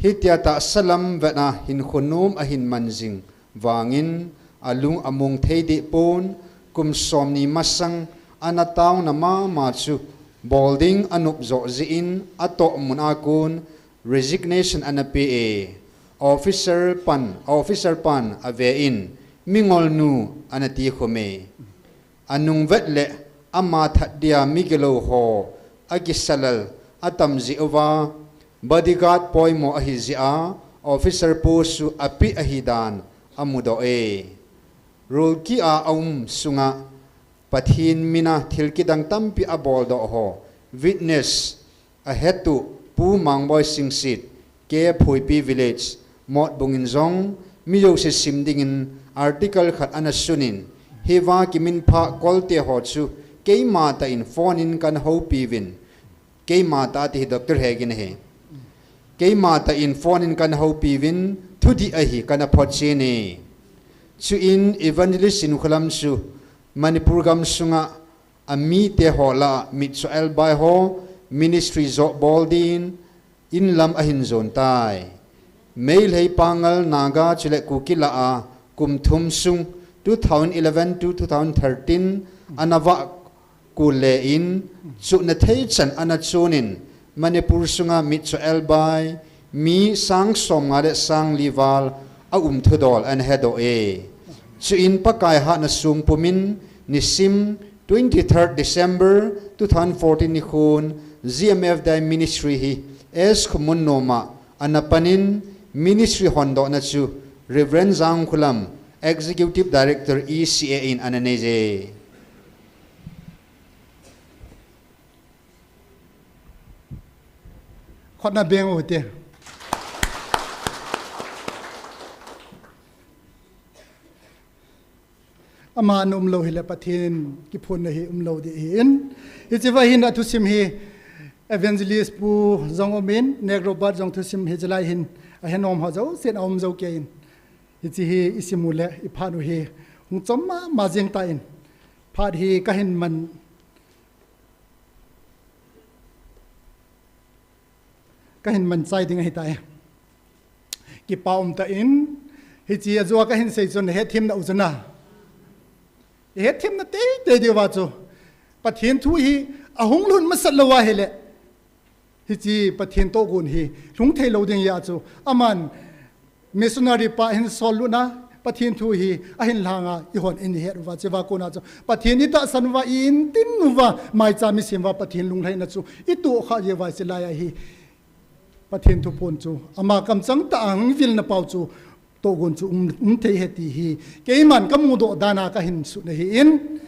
Hitia tahsa lam vet a hinkho nom ahin man jing vangin alung among thei deh pon, kum somni masang ana taona mama chu bol ding anop jo jeh in atoh mun a kon resignation ana pe e. Officer pan, officer pan ave in, "Mingol nu," ana ti khum e. Anung vet le ama that dia mi gilou ho akisalal atam jeh uva, bodyguard poimo ahi jeh a, officer post chu ape ahi dan amudoh e. Roorkee a aum sunga Pathen mina thil kidang tampi abol doh ho witness ahetu Pu Mangboi Singsit, K Phuipi Village, Motbung in jong mi jouse sim dingin article khat ana sunin, hiva kiminpha kolte ho chu keima tah in phone in kana houpi uvin, keima tah ti hi Doctor Hegin ahi. Keima tah in phone in kana houpi uvin, thudih ahi kana photchen e. Chuin evangelist Sinkholam chu Manipur gam sunga amite ho lah a mitcho elbai ho ministry jo bol din in lam ahin jon tai. Meitei, Pangal, Naga chule Kuki lah a kum thum sung, two thousand eleven to two thousand thirteen, ana vah kul le in, chuhna thei chan ana chonin, Manipur sunga mitcho elbai mi sang somnga le sang li val aum thudol ana hedoh e. Chuin Pakai hatna sung pumin nisim twenty-third December two thousand fourteen nikhon G M F D I Ministry hi S Khumun Noma ana panin, ministry hondohna chu Reverend Jangkholam, Executive Director E C A in ana nei e. Khut na beng u te. Ama ana umlou hile Pathen kiphonna hi umlou ding ahin. Hiche va hin athusim hi Evangelist Pu jong umin, Nek Robert jong thusim hiche lai hin ahenom ho jousen aum jou kei in. Hiche hi isim u le iphat u hi hung chom mama jeng tan. Phat hi kahin man Kahin man chai ding ahitai. Kipa um tan, hiche a jua kahin sei chun, hetthemna u chun a. Hetthemna teitei diu va chu. Pathen thu hi ahung lhun masat lou ahile, hiche Pathen tohgon hi lhung thei lou ding ahi chu. Aman missionary pa hin sol lutna, Pathen thu hi ahin lhanga eihon ihet uva, hiche va kona chu Pathen itahsan uva, iintin uva, maicham isem uva, Pathen lunglhaina chu itoh kha jeh uva, hiche lai a hi Pathen thuphon chu ama kamchang tah a hung vilna pau chu tohgon chu um, um thei ahi ti hi keiman kamudoh dan a kahin sut ahin.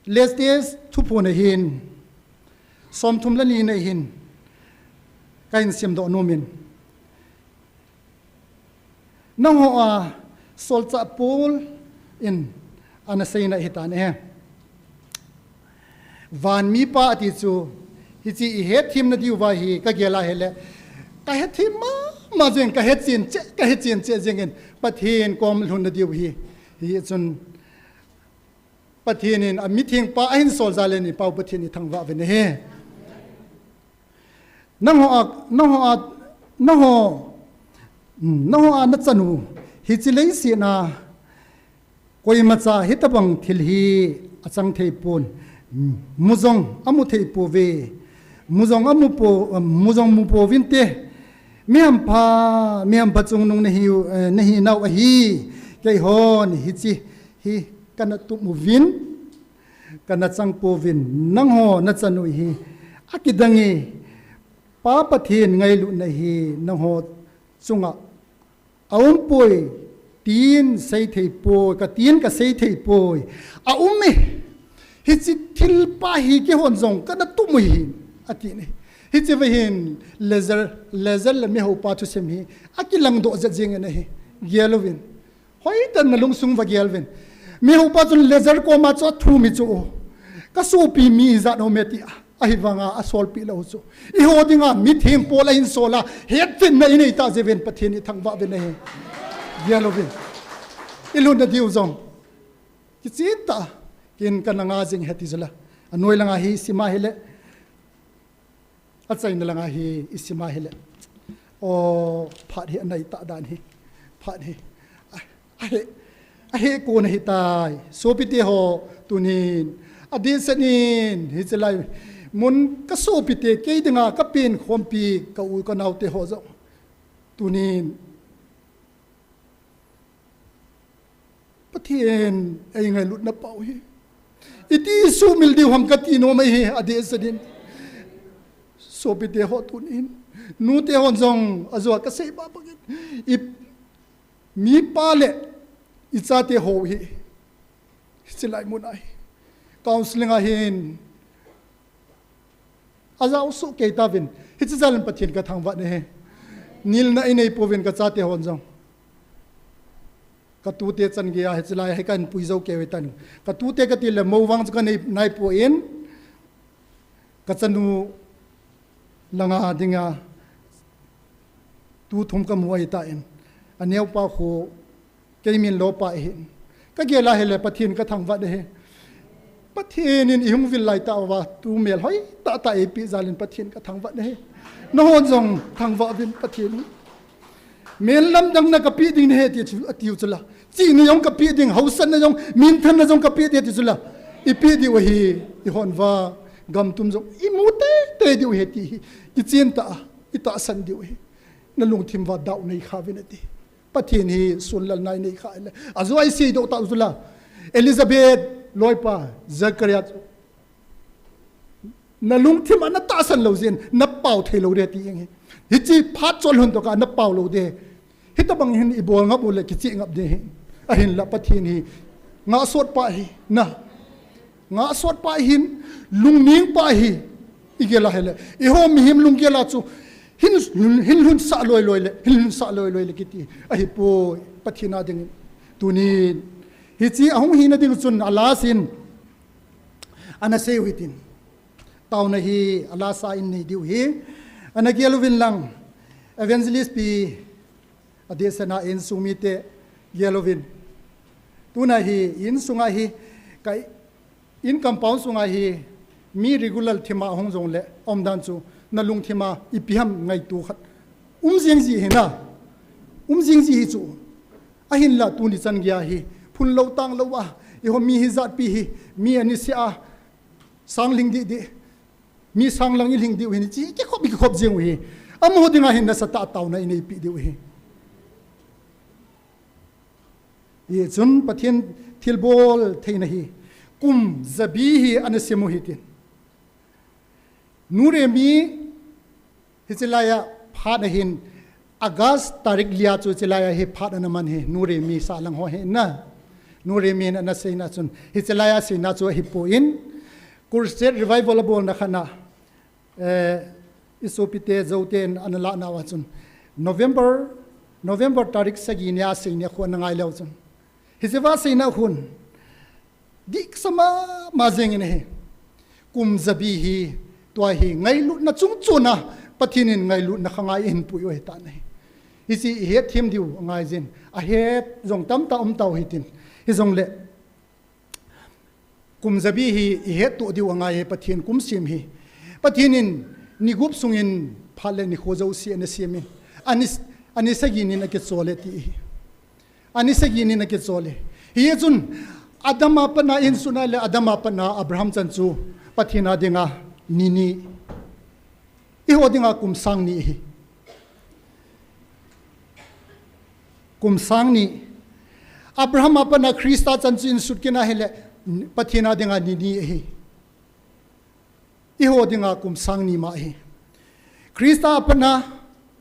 Last days thuphon ahin, somthum le ni na hin kahin simdoh nomin. Nangho a solchah Paul in ana seina hitan e. Van mipa ati chu, hiche ihetthemna diu va hi kagel a hile, kahethem mama jeng, kahetchen cheh, kahetchen cheh jengin, Pathen kom lhunna diu hi, hichun Pathen in amithengpa ahin sol jal in, i Pau Pathen ithangvah uvin ahi. Nangho a, nangho a, nangho, hmm, nangho a nachan u, hiche leiset a koimacha hitobang thil hi achang thei pon, mu jong amu thei pouve, mu jong amu pou, mu jong mu pouvinte, mihampha, mihampha chungnung nahi u, eh, nahi nau ahi, keihon hiche hi kana tup uvin, Kana chang pouvin, nangho nachan u hi akidang e. Pa Pathen ngailutna hi nangho chunga aumpoi, tin seithei poi, katin kaseithei poi. Aum e. Hiche thilpha hi keihon jong kana tum u ahi, atin ahi. Hiche va hin Lazar, Lazar le mihoupa thusem hi akilangdoh jeng in ahi. Gel uvin. Hoitah in nalungsung va gel uvin. Mihoupa chun Lazar koma chu athum hi chu, kasopi mi ijat ham e tia, ahivanga asolpeh lou chu. Eiho dinga mitheng Paul ahin sol a, hetchenna inei tah jeh uvin Pathen ithangvah uvin ahi. Gel uvin. Ilutna diu jong kichen tah, ken kana nga jing e ti chu la. Anoi langa hi sim a hile, achaina langa hi isim a hile, o, phat hi anai tah dan hi. Phat hi. A, ahe, ahe kon ahitai. Sopite ho, tunin adehset in hiche lai mun kasopite, kei dinga kapenkhompi ka u kanaote ho jong, tunin Pathen eingailutna pau hi iti sumil diu ham kati nom ahi, adehset in. Sopite ho, tunin nute hon jong ajou a kasei bang bangin, i mipa le ichate ho hi, hiche lai mun a hi counselling a hin ajao soh kei tauvin, hiche jal in Pathen kathangvah e. Nilna inei pouvin kachate hon jong. Katute chan geiya hiche lai hi kahin pui jou kei u hitan. Katute kati le mou vang chu kanei, nai poi, kachanu langa dinga tu thum kamu ahitan. Aneopa khu kei min lopa ahin. Kagel a hile Pathen kathangvah e. Pathen in ihung vil lai tah uva tu mel hoitah tah eipeh jal in Pathen kathangvah e. Nahon jong thangvah uvin Pathen hi. Mel lamdang na kapeh ding nahi ti chu, atiu chu la. Chihna jong kapeh ding, haosatna jong, minthanna jong kapeh ding ti chu la. Ipeh diu ahi, ihon uva gam tum jong imu teitei diu ahi ti hi kichen tah a itahsan diu ahi. Nalungthim uva dou nei kha uvin ati. Pathen hi sunlal nai nei kha le. Ajou a isei doh tah chu la. Elizabeth loipa, Zechariah chu nalungthim a natahsan lou jeh in napao thei lou ding ti ahi. Hiche phat chol lhon tokah napao lou ding. Hitobang hin ibol ngap u le kicheh ngap ding ahi. Ahinla Pathen hi ngahsot pa ahi, na. Ngahsot pa ahin, lungneng pa ahi. Igel a hile, eiho mihem lunggel a chu hin, hin lhunsah loi loi le, hin lhunsah loi loi le kiti ahipoi, Pathen a dingin. Tunin hiche ahung hina ding chun a last in ana sei u hitin. Taona hi a last a inei diu ahi. Ana gel uvin lang, Evangelist pi, adehset a insung mite gel uvin. Tuna hi insung a hi, ka in compound sunga hi mi regular thim a hung jongle, aumdan chu nalungthim a ipi ham ngaito khat um jing ji ahi na. Um jing ji ahi chu. Ahinla tuni chan geiya hi phun lou tang lou a, eiho mi hijat pi hi, mi ani se a, sang lhing dih dih, mi sang lang ilhing diu ahi, hiche kikhop, kikhop jing u ahi. Amaho dinga hin nasatah a taona inei peh diu ahi. Hichun Pathen thilbol theina hi kum jabi hi ana sim u hitin. Nu Remi hiche laiya phat ahin, August tarik li a chu hiche laiya hi phat ana man ahi, Nu Remi sahlang ho hi na. Nu Remi in ana seina chun, hiche laiya seina chu ahipoi, Crusade Revival abolna khat na, eh, isopite jouten ana lah nauva chun, November, November tarik sagi nia seina khu ana ngai leu chun, hiche va seina khun dih kasa mama jeng in ahi. Kum jabi hi, tua hi ngailutna chungchon a Pathen in ngailutna khangai ahin pui u ahitan ahi. Hiche ihet them diu angai jin, ahet jong tamtah um tau hitin. Hijongle kum jabi hi ihetto diu angai e, Pathen kum sem hi. Pathen in ni gup sungin phat le nikho jouse ana sem in, ani, ani sagi nin akichol e ti ahi. Ani sagi nin akichol e. Hichun Adam a pat a insung a le Adam a pat a Abraham chan chu Pathen a dinga ni ni. Eiho dinga kum sang ni ahi. Kum sang ni. Abraham a pat a Christa chan chu insut kit a hile, Pathen a dinga ni ni ahi. Eiho dinga kum sang ni ma ahi. Christa a patna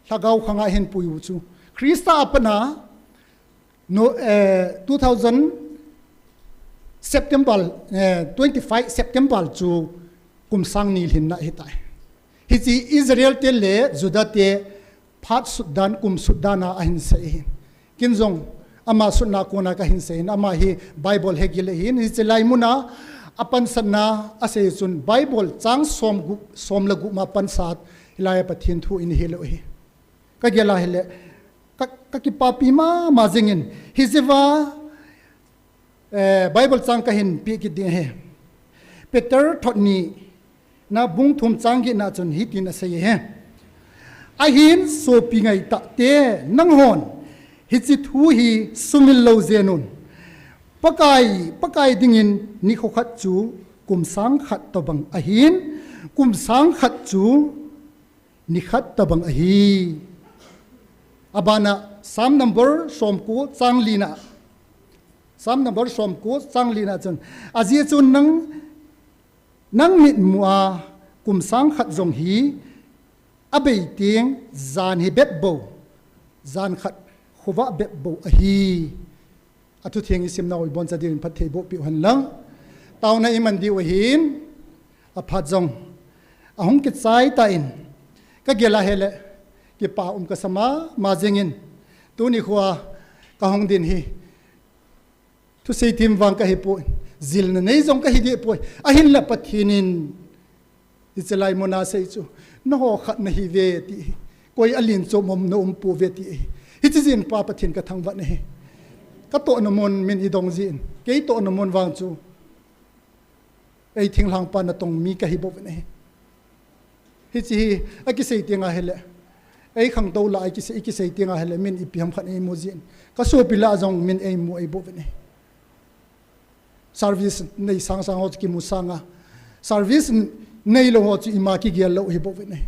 lhagao khanga hin pui u chu. Christa a patna no, eh, two thousand September, eh, twenty-five September chu kum sang ni lhinna ahitai. Hiche Israel te le Juda te phat sutdan, kum sutdan a ahin sei ahi. Kin jong ama sutna kona kahin sei ahi, ama hi Bible hegil ahin, hiche lai muna apansatna asei chun Bible chang som gup, som le gup ma pansat, hilai a Pathen thu in hilou ahi. Kagel a hile, ka, kakipapi mama jingin, hiche va, eh, Bible chang kahin pe kit ding ahi. Peter thot ni na bung thum chang get na chun hitin asei ahi. Ahin sopi ngaitah te, nanghon hiche thu hi sumil lou jeng un. Pakai, Pakai dingin nikho khat chu kum sang khat tobang ahin, kum sang khat chu ni khat tobang ahi. Abana Psalm number som ko chang li na. Psalm number som ko chang li na chun, ajeh chu nang, nang mitmu a kum sang khat jong hi abei teng jan hi bep bou, jan khat khovah bep bou ahi. Athutheng isimnau iboncha diuvin phatthei boh peh u hen lang. Taona iman diu ahin, aphat jong ahung kichai tan, kagel a hile, kipa um kasa mama jingin, tuni khoa kahung din hi thusei them vang kahipoi, jilna nei jong kahi deh poi. Ahinla Pathen in hiche lai muna sei chu, nangho khat nahi uve ti hi. Koi alen chom um na um pouve ti hi. Hiche jeh in Pa Pathen kathangvah nahi. Katohna mun min idong jin, kei tohna mun vang chu ei thinglhang pa natong mi kahi bou ve nahi. Hiche hi akisei teng a hile, ei khangtou la a ikisei, ikisei teng a hile, min ipi ham khat eimu jin, kasopi la jong min eimu ei bou ve nahi. Service nei sang sang ho chu kimu sang a, service neilou ho chu ima kigel lou hi bou ve nahi.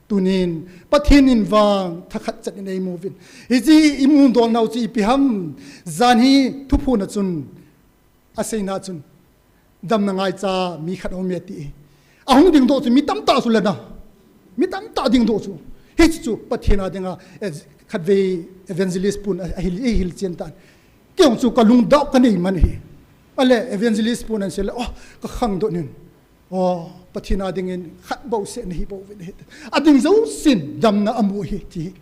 Tunin Pathen in vang thakhat chan in eimu uvin. Hiche imu dol nau chu ipi ham, jan hi thuphon a chun, aseina chun, damna ngaicha mi khat aume ti hi. Ahung dingdoh chu mi tamtah chu lena. Mi tamtah dingdoh chu. Hiche chu Pathen a dinga, eh, khatvei evangelist pun a, ahil, eihil chen tan. Kei jong chu kalungdou kanei man ahi. Ale evangelist pun ahin sei le, oh, kakhangdoh nin. Oh, Pathen a dingin khat bouseh nahi bou ve nahi. Ading jousen damna amu ahi ti.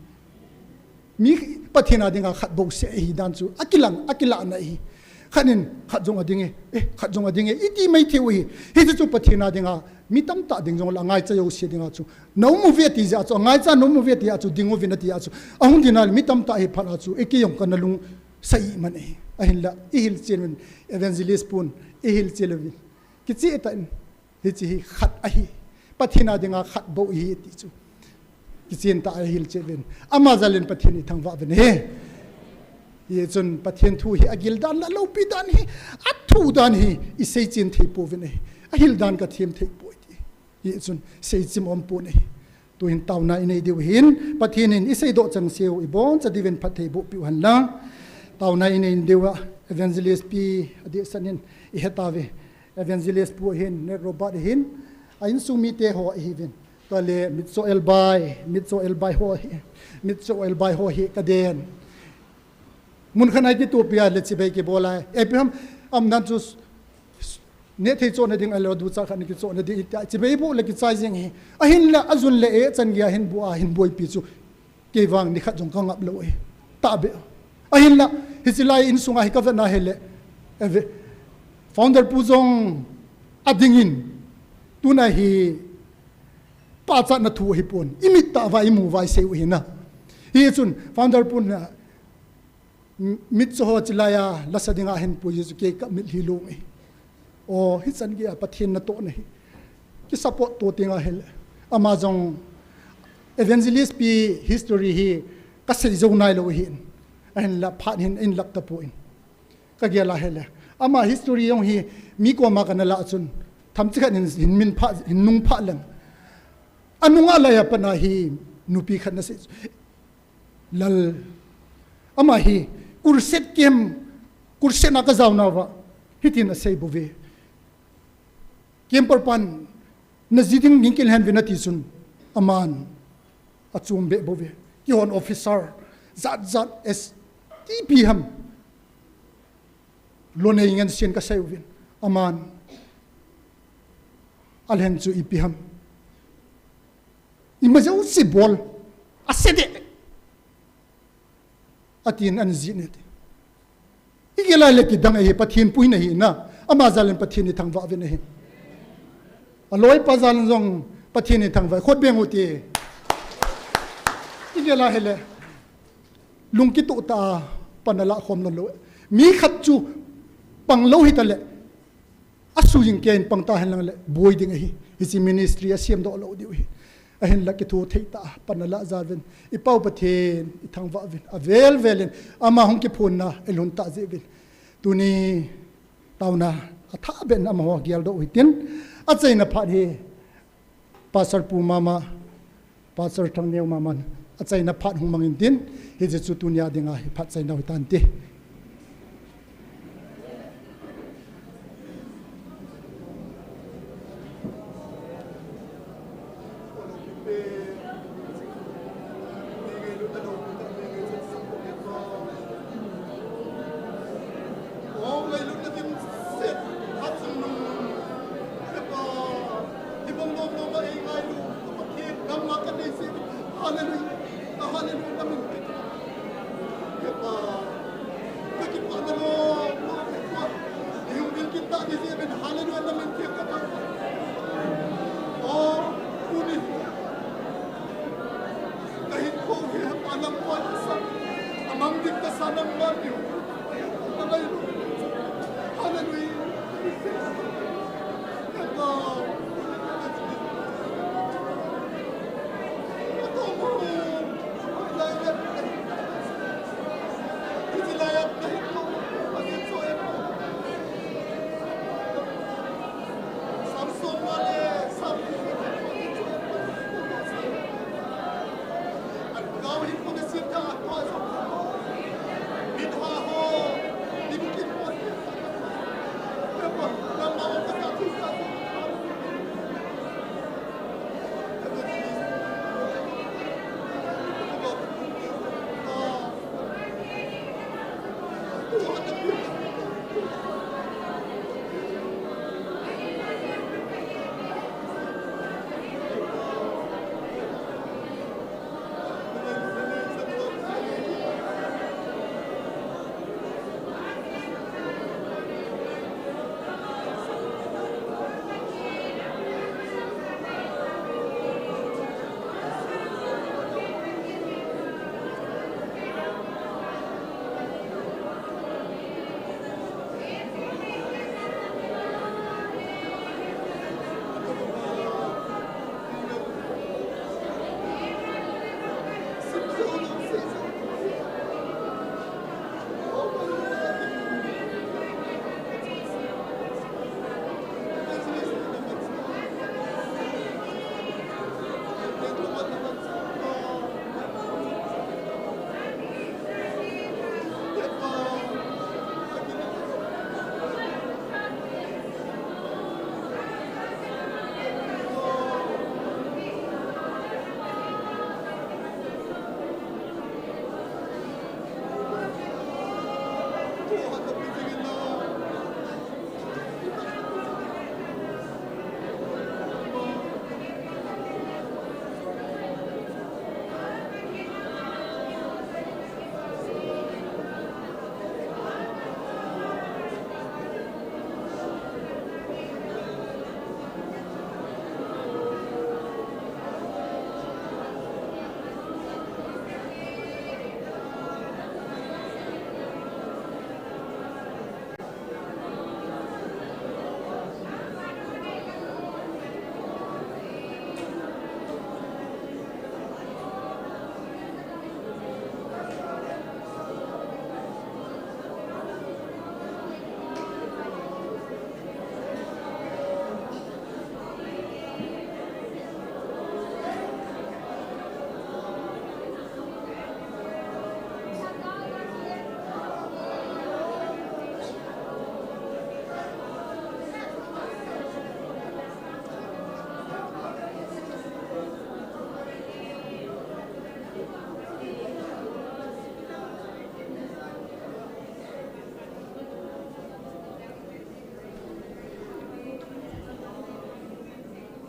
Mi Pathen a dinga khat bouseh ahi dan chu akilang, akilahna ahi. Khat in khat jong ading e, eh, khat jong ading e, iti mai thei u ahi. Hiche chu Pathen a dinga mi tamtah ding jong la ngaicha jouse dinga chu, na um uve ti jeh a chu, ngaicha na um uve ti a chu, ding uvin ati a chu, ahung din a le mi tamtah hi phat a chu, eh, kei jong kana lungsa iman ahi. Ahinla ihil chen uvin, evangelist pun, ihil chen uvin. Kicheh tah in, hiche hi khat ahi. Pathen a dinga khat bou ahi ti chu kichen tah a ihil chen uvin. Ama jal in Pathen ithangvah uvin ahi. Hichun Pathen thu hi agil dan le loupi dan hi, athu dan hi isei chen thei pouvin ahi. Ahil dan kathem thei poi ti. Hichun seichim umpon ahi. Tuhin taona inei diu hin, Pathen in iseidoh changseh u iboncha diuvin phatthei boh peh u hen lang. Taona inei diu a, evangelist pi adehset in ihet tauve. Evangelist pu hin, Nat Robert hin, a insung mite ho ahiuvin. Tua le Mitcho Elbai, Mitcho Elbai ho hi, Mitcho Elbai ho hi kaden. Mun khat a kitohpi a le chibai kibol a. Abraham, um dan chu nehthei chohna ding ahilou, ducha khat na kichohna ding tia chibai bou le kichai jeng hi. Ahinla ajun le echan geiya hin bou a, hin boipi chu. Kei vang nikhat jong kangap lou ahi. Tahbeh. Ahinla, hiche lai insunga hi kavet na hile, eve, founder pu jong adingin, tuna hi pachatna thu ahipon, imit tah uva imu uva isei u ahi na. Hichun founder pun, Mitcho ho chilai a lasa dinga ahin pui jeh chu kei kamit lhi lou ahi. O, hichan geiya Pathen natohna hi kisupport to teng ahile, ama jong evangelist pi history hi kasei jou nailou ahin. Ahinla phat hin ahin lap tapon, kagel a hile, ama history jong hi mi koma kana lah chun, themcha khat in hin min phah, hin nung phah leng, anunga laiya pat a hi nupi khat nasei, Lal, ama hi crusade camp, crusade na kajao nauva, Hitin asei bouve. Camper pan, naji ding ngin kilhen uvin ati chun, aman achom beh bouve. Kihon officer jat jat S T P ham, lonei ngen sin kasei uvin, aman alhen chu ipi ham, ima jouse bol, ase de, atin anjih ne ti. Igel a le kidang ahi, Pathen puina ahi na. Ama jal in Pathen ithangvah uvin ahi. Aloipa jal in jong Pathen ithangvah, khut beng u ti. Igel a hile, lungkitoh tah a pan ala khom lou. Mi khat chu pang lou hita le, asujing kei in pang ta hen lang le, boi ding ahi. Hiche ministry asemdoh lou diu ahi. Ahinla kitho thei tah a pan ala jal uvin, i Pau Pathen ithangvah uvin, avel vel in ama hung kiphonna ilhun tah jeh uvin, tuni taona athah beh in amaho geldoh u hitin, achaina phat hi Pastor Pu mama, Pastor Thangneo maman achaina phat hung mang intin, hiche chu tunia dinga hi phat chaina u hitante. Hallelujah. Hallelujah. Amen. Hallelujah. Amen. Oh, uni. Kahin ko hi alam ko sa. Amang dik ka sa nang man yu. Hallelujah. Hallelujah.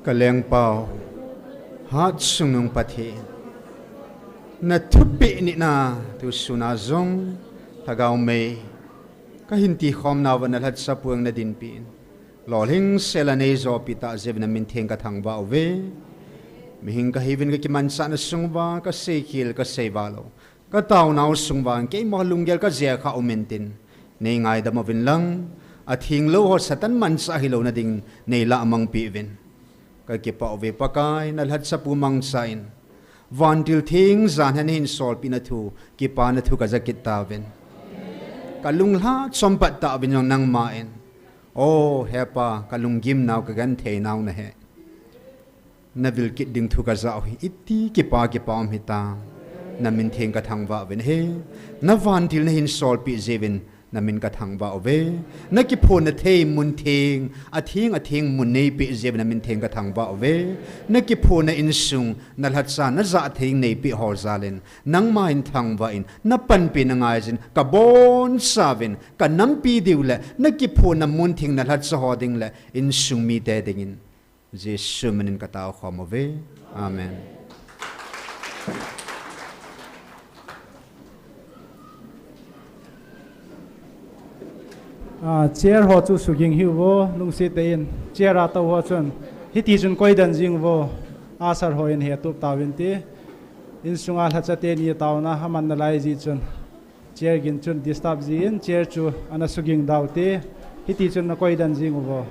Ka lengpau, hat sungnung Pathen, na thupeh nina tu suna jong, Lhagao mei, ka hin tikhom nauva na lhatsa puang na dinpin. Lolhing sela nei jopi ta jeh uvin na min theng ka thangvah uve. Mihing ka hiuvin ka kimanchah na sung uva, ka seikhel ka seiva lou. Ka taonau sung uva, keima lunggel ka jia kha umin tin. Nei ngaidam uvin lang, a thinglou ho Satan manchah hilou na ding, nei lamangpi uvin. Ka kipah uve Pakai, na lhatsa pu mangcha in. Vantil theng jan hin na hin solpi na thu, kipa na thu ka ja kit tauvin. Ka lunglha chompat tauvin jong nangma in. O, he Pa, ka lunggim nau ka genthei nau na he. Na vil kit ding thu ka ja u hi, iti kipa kipa um hita. Na min theng ka thangvah uvin he. Na vantil na hin solpi jeh uvin, na min ka thangvah uve. Na kiphonna thei mun theng, a theng a theng mun nei peh jeh uvin na min theng ka thangvah uve. Na kiphonna insung, na lhatsa, na ja theng nei peh ho jal in, nangma in thangvah in, na panpi na ngai jin, ka boncha uvin, ka nampi diu le, na kiphonna mun theng na lhatsa ho ding le, insung mite dingin. Jesu min in ka tao khom uve. Amen. Ah, chair ho chu suging hiu vo, lungset tah in. Chair a tou ho chun. Hiti chun koi den jing vo. Usher ho in he tup tauvin ti. Insunga lhacha teni taona, aman nalai jeh chun. Chair gin chun disturb jin, chair chu ana suging dau te. Hiti chun na koi den jing uvo.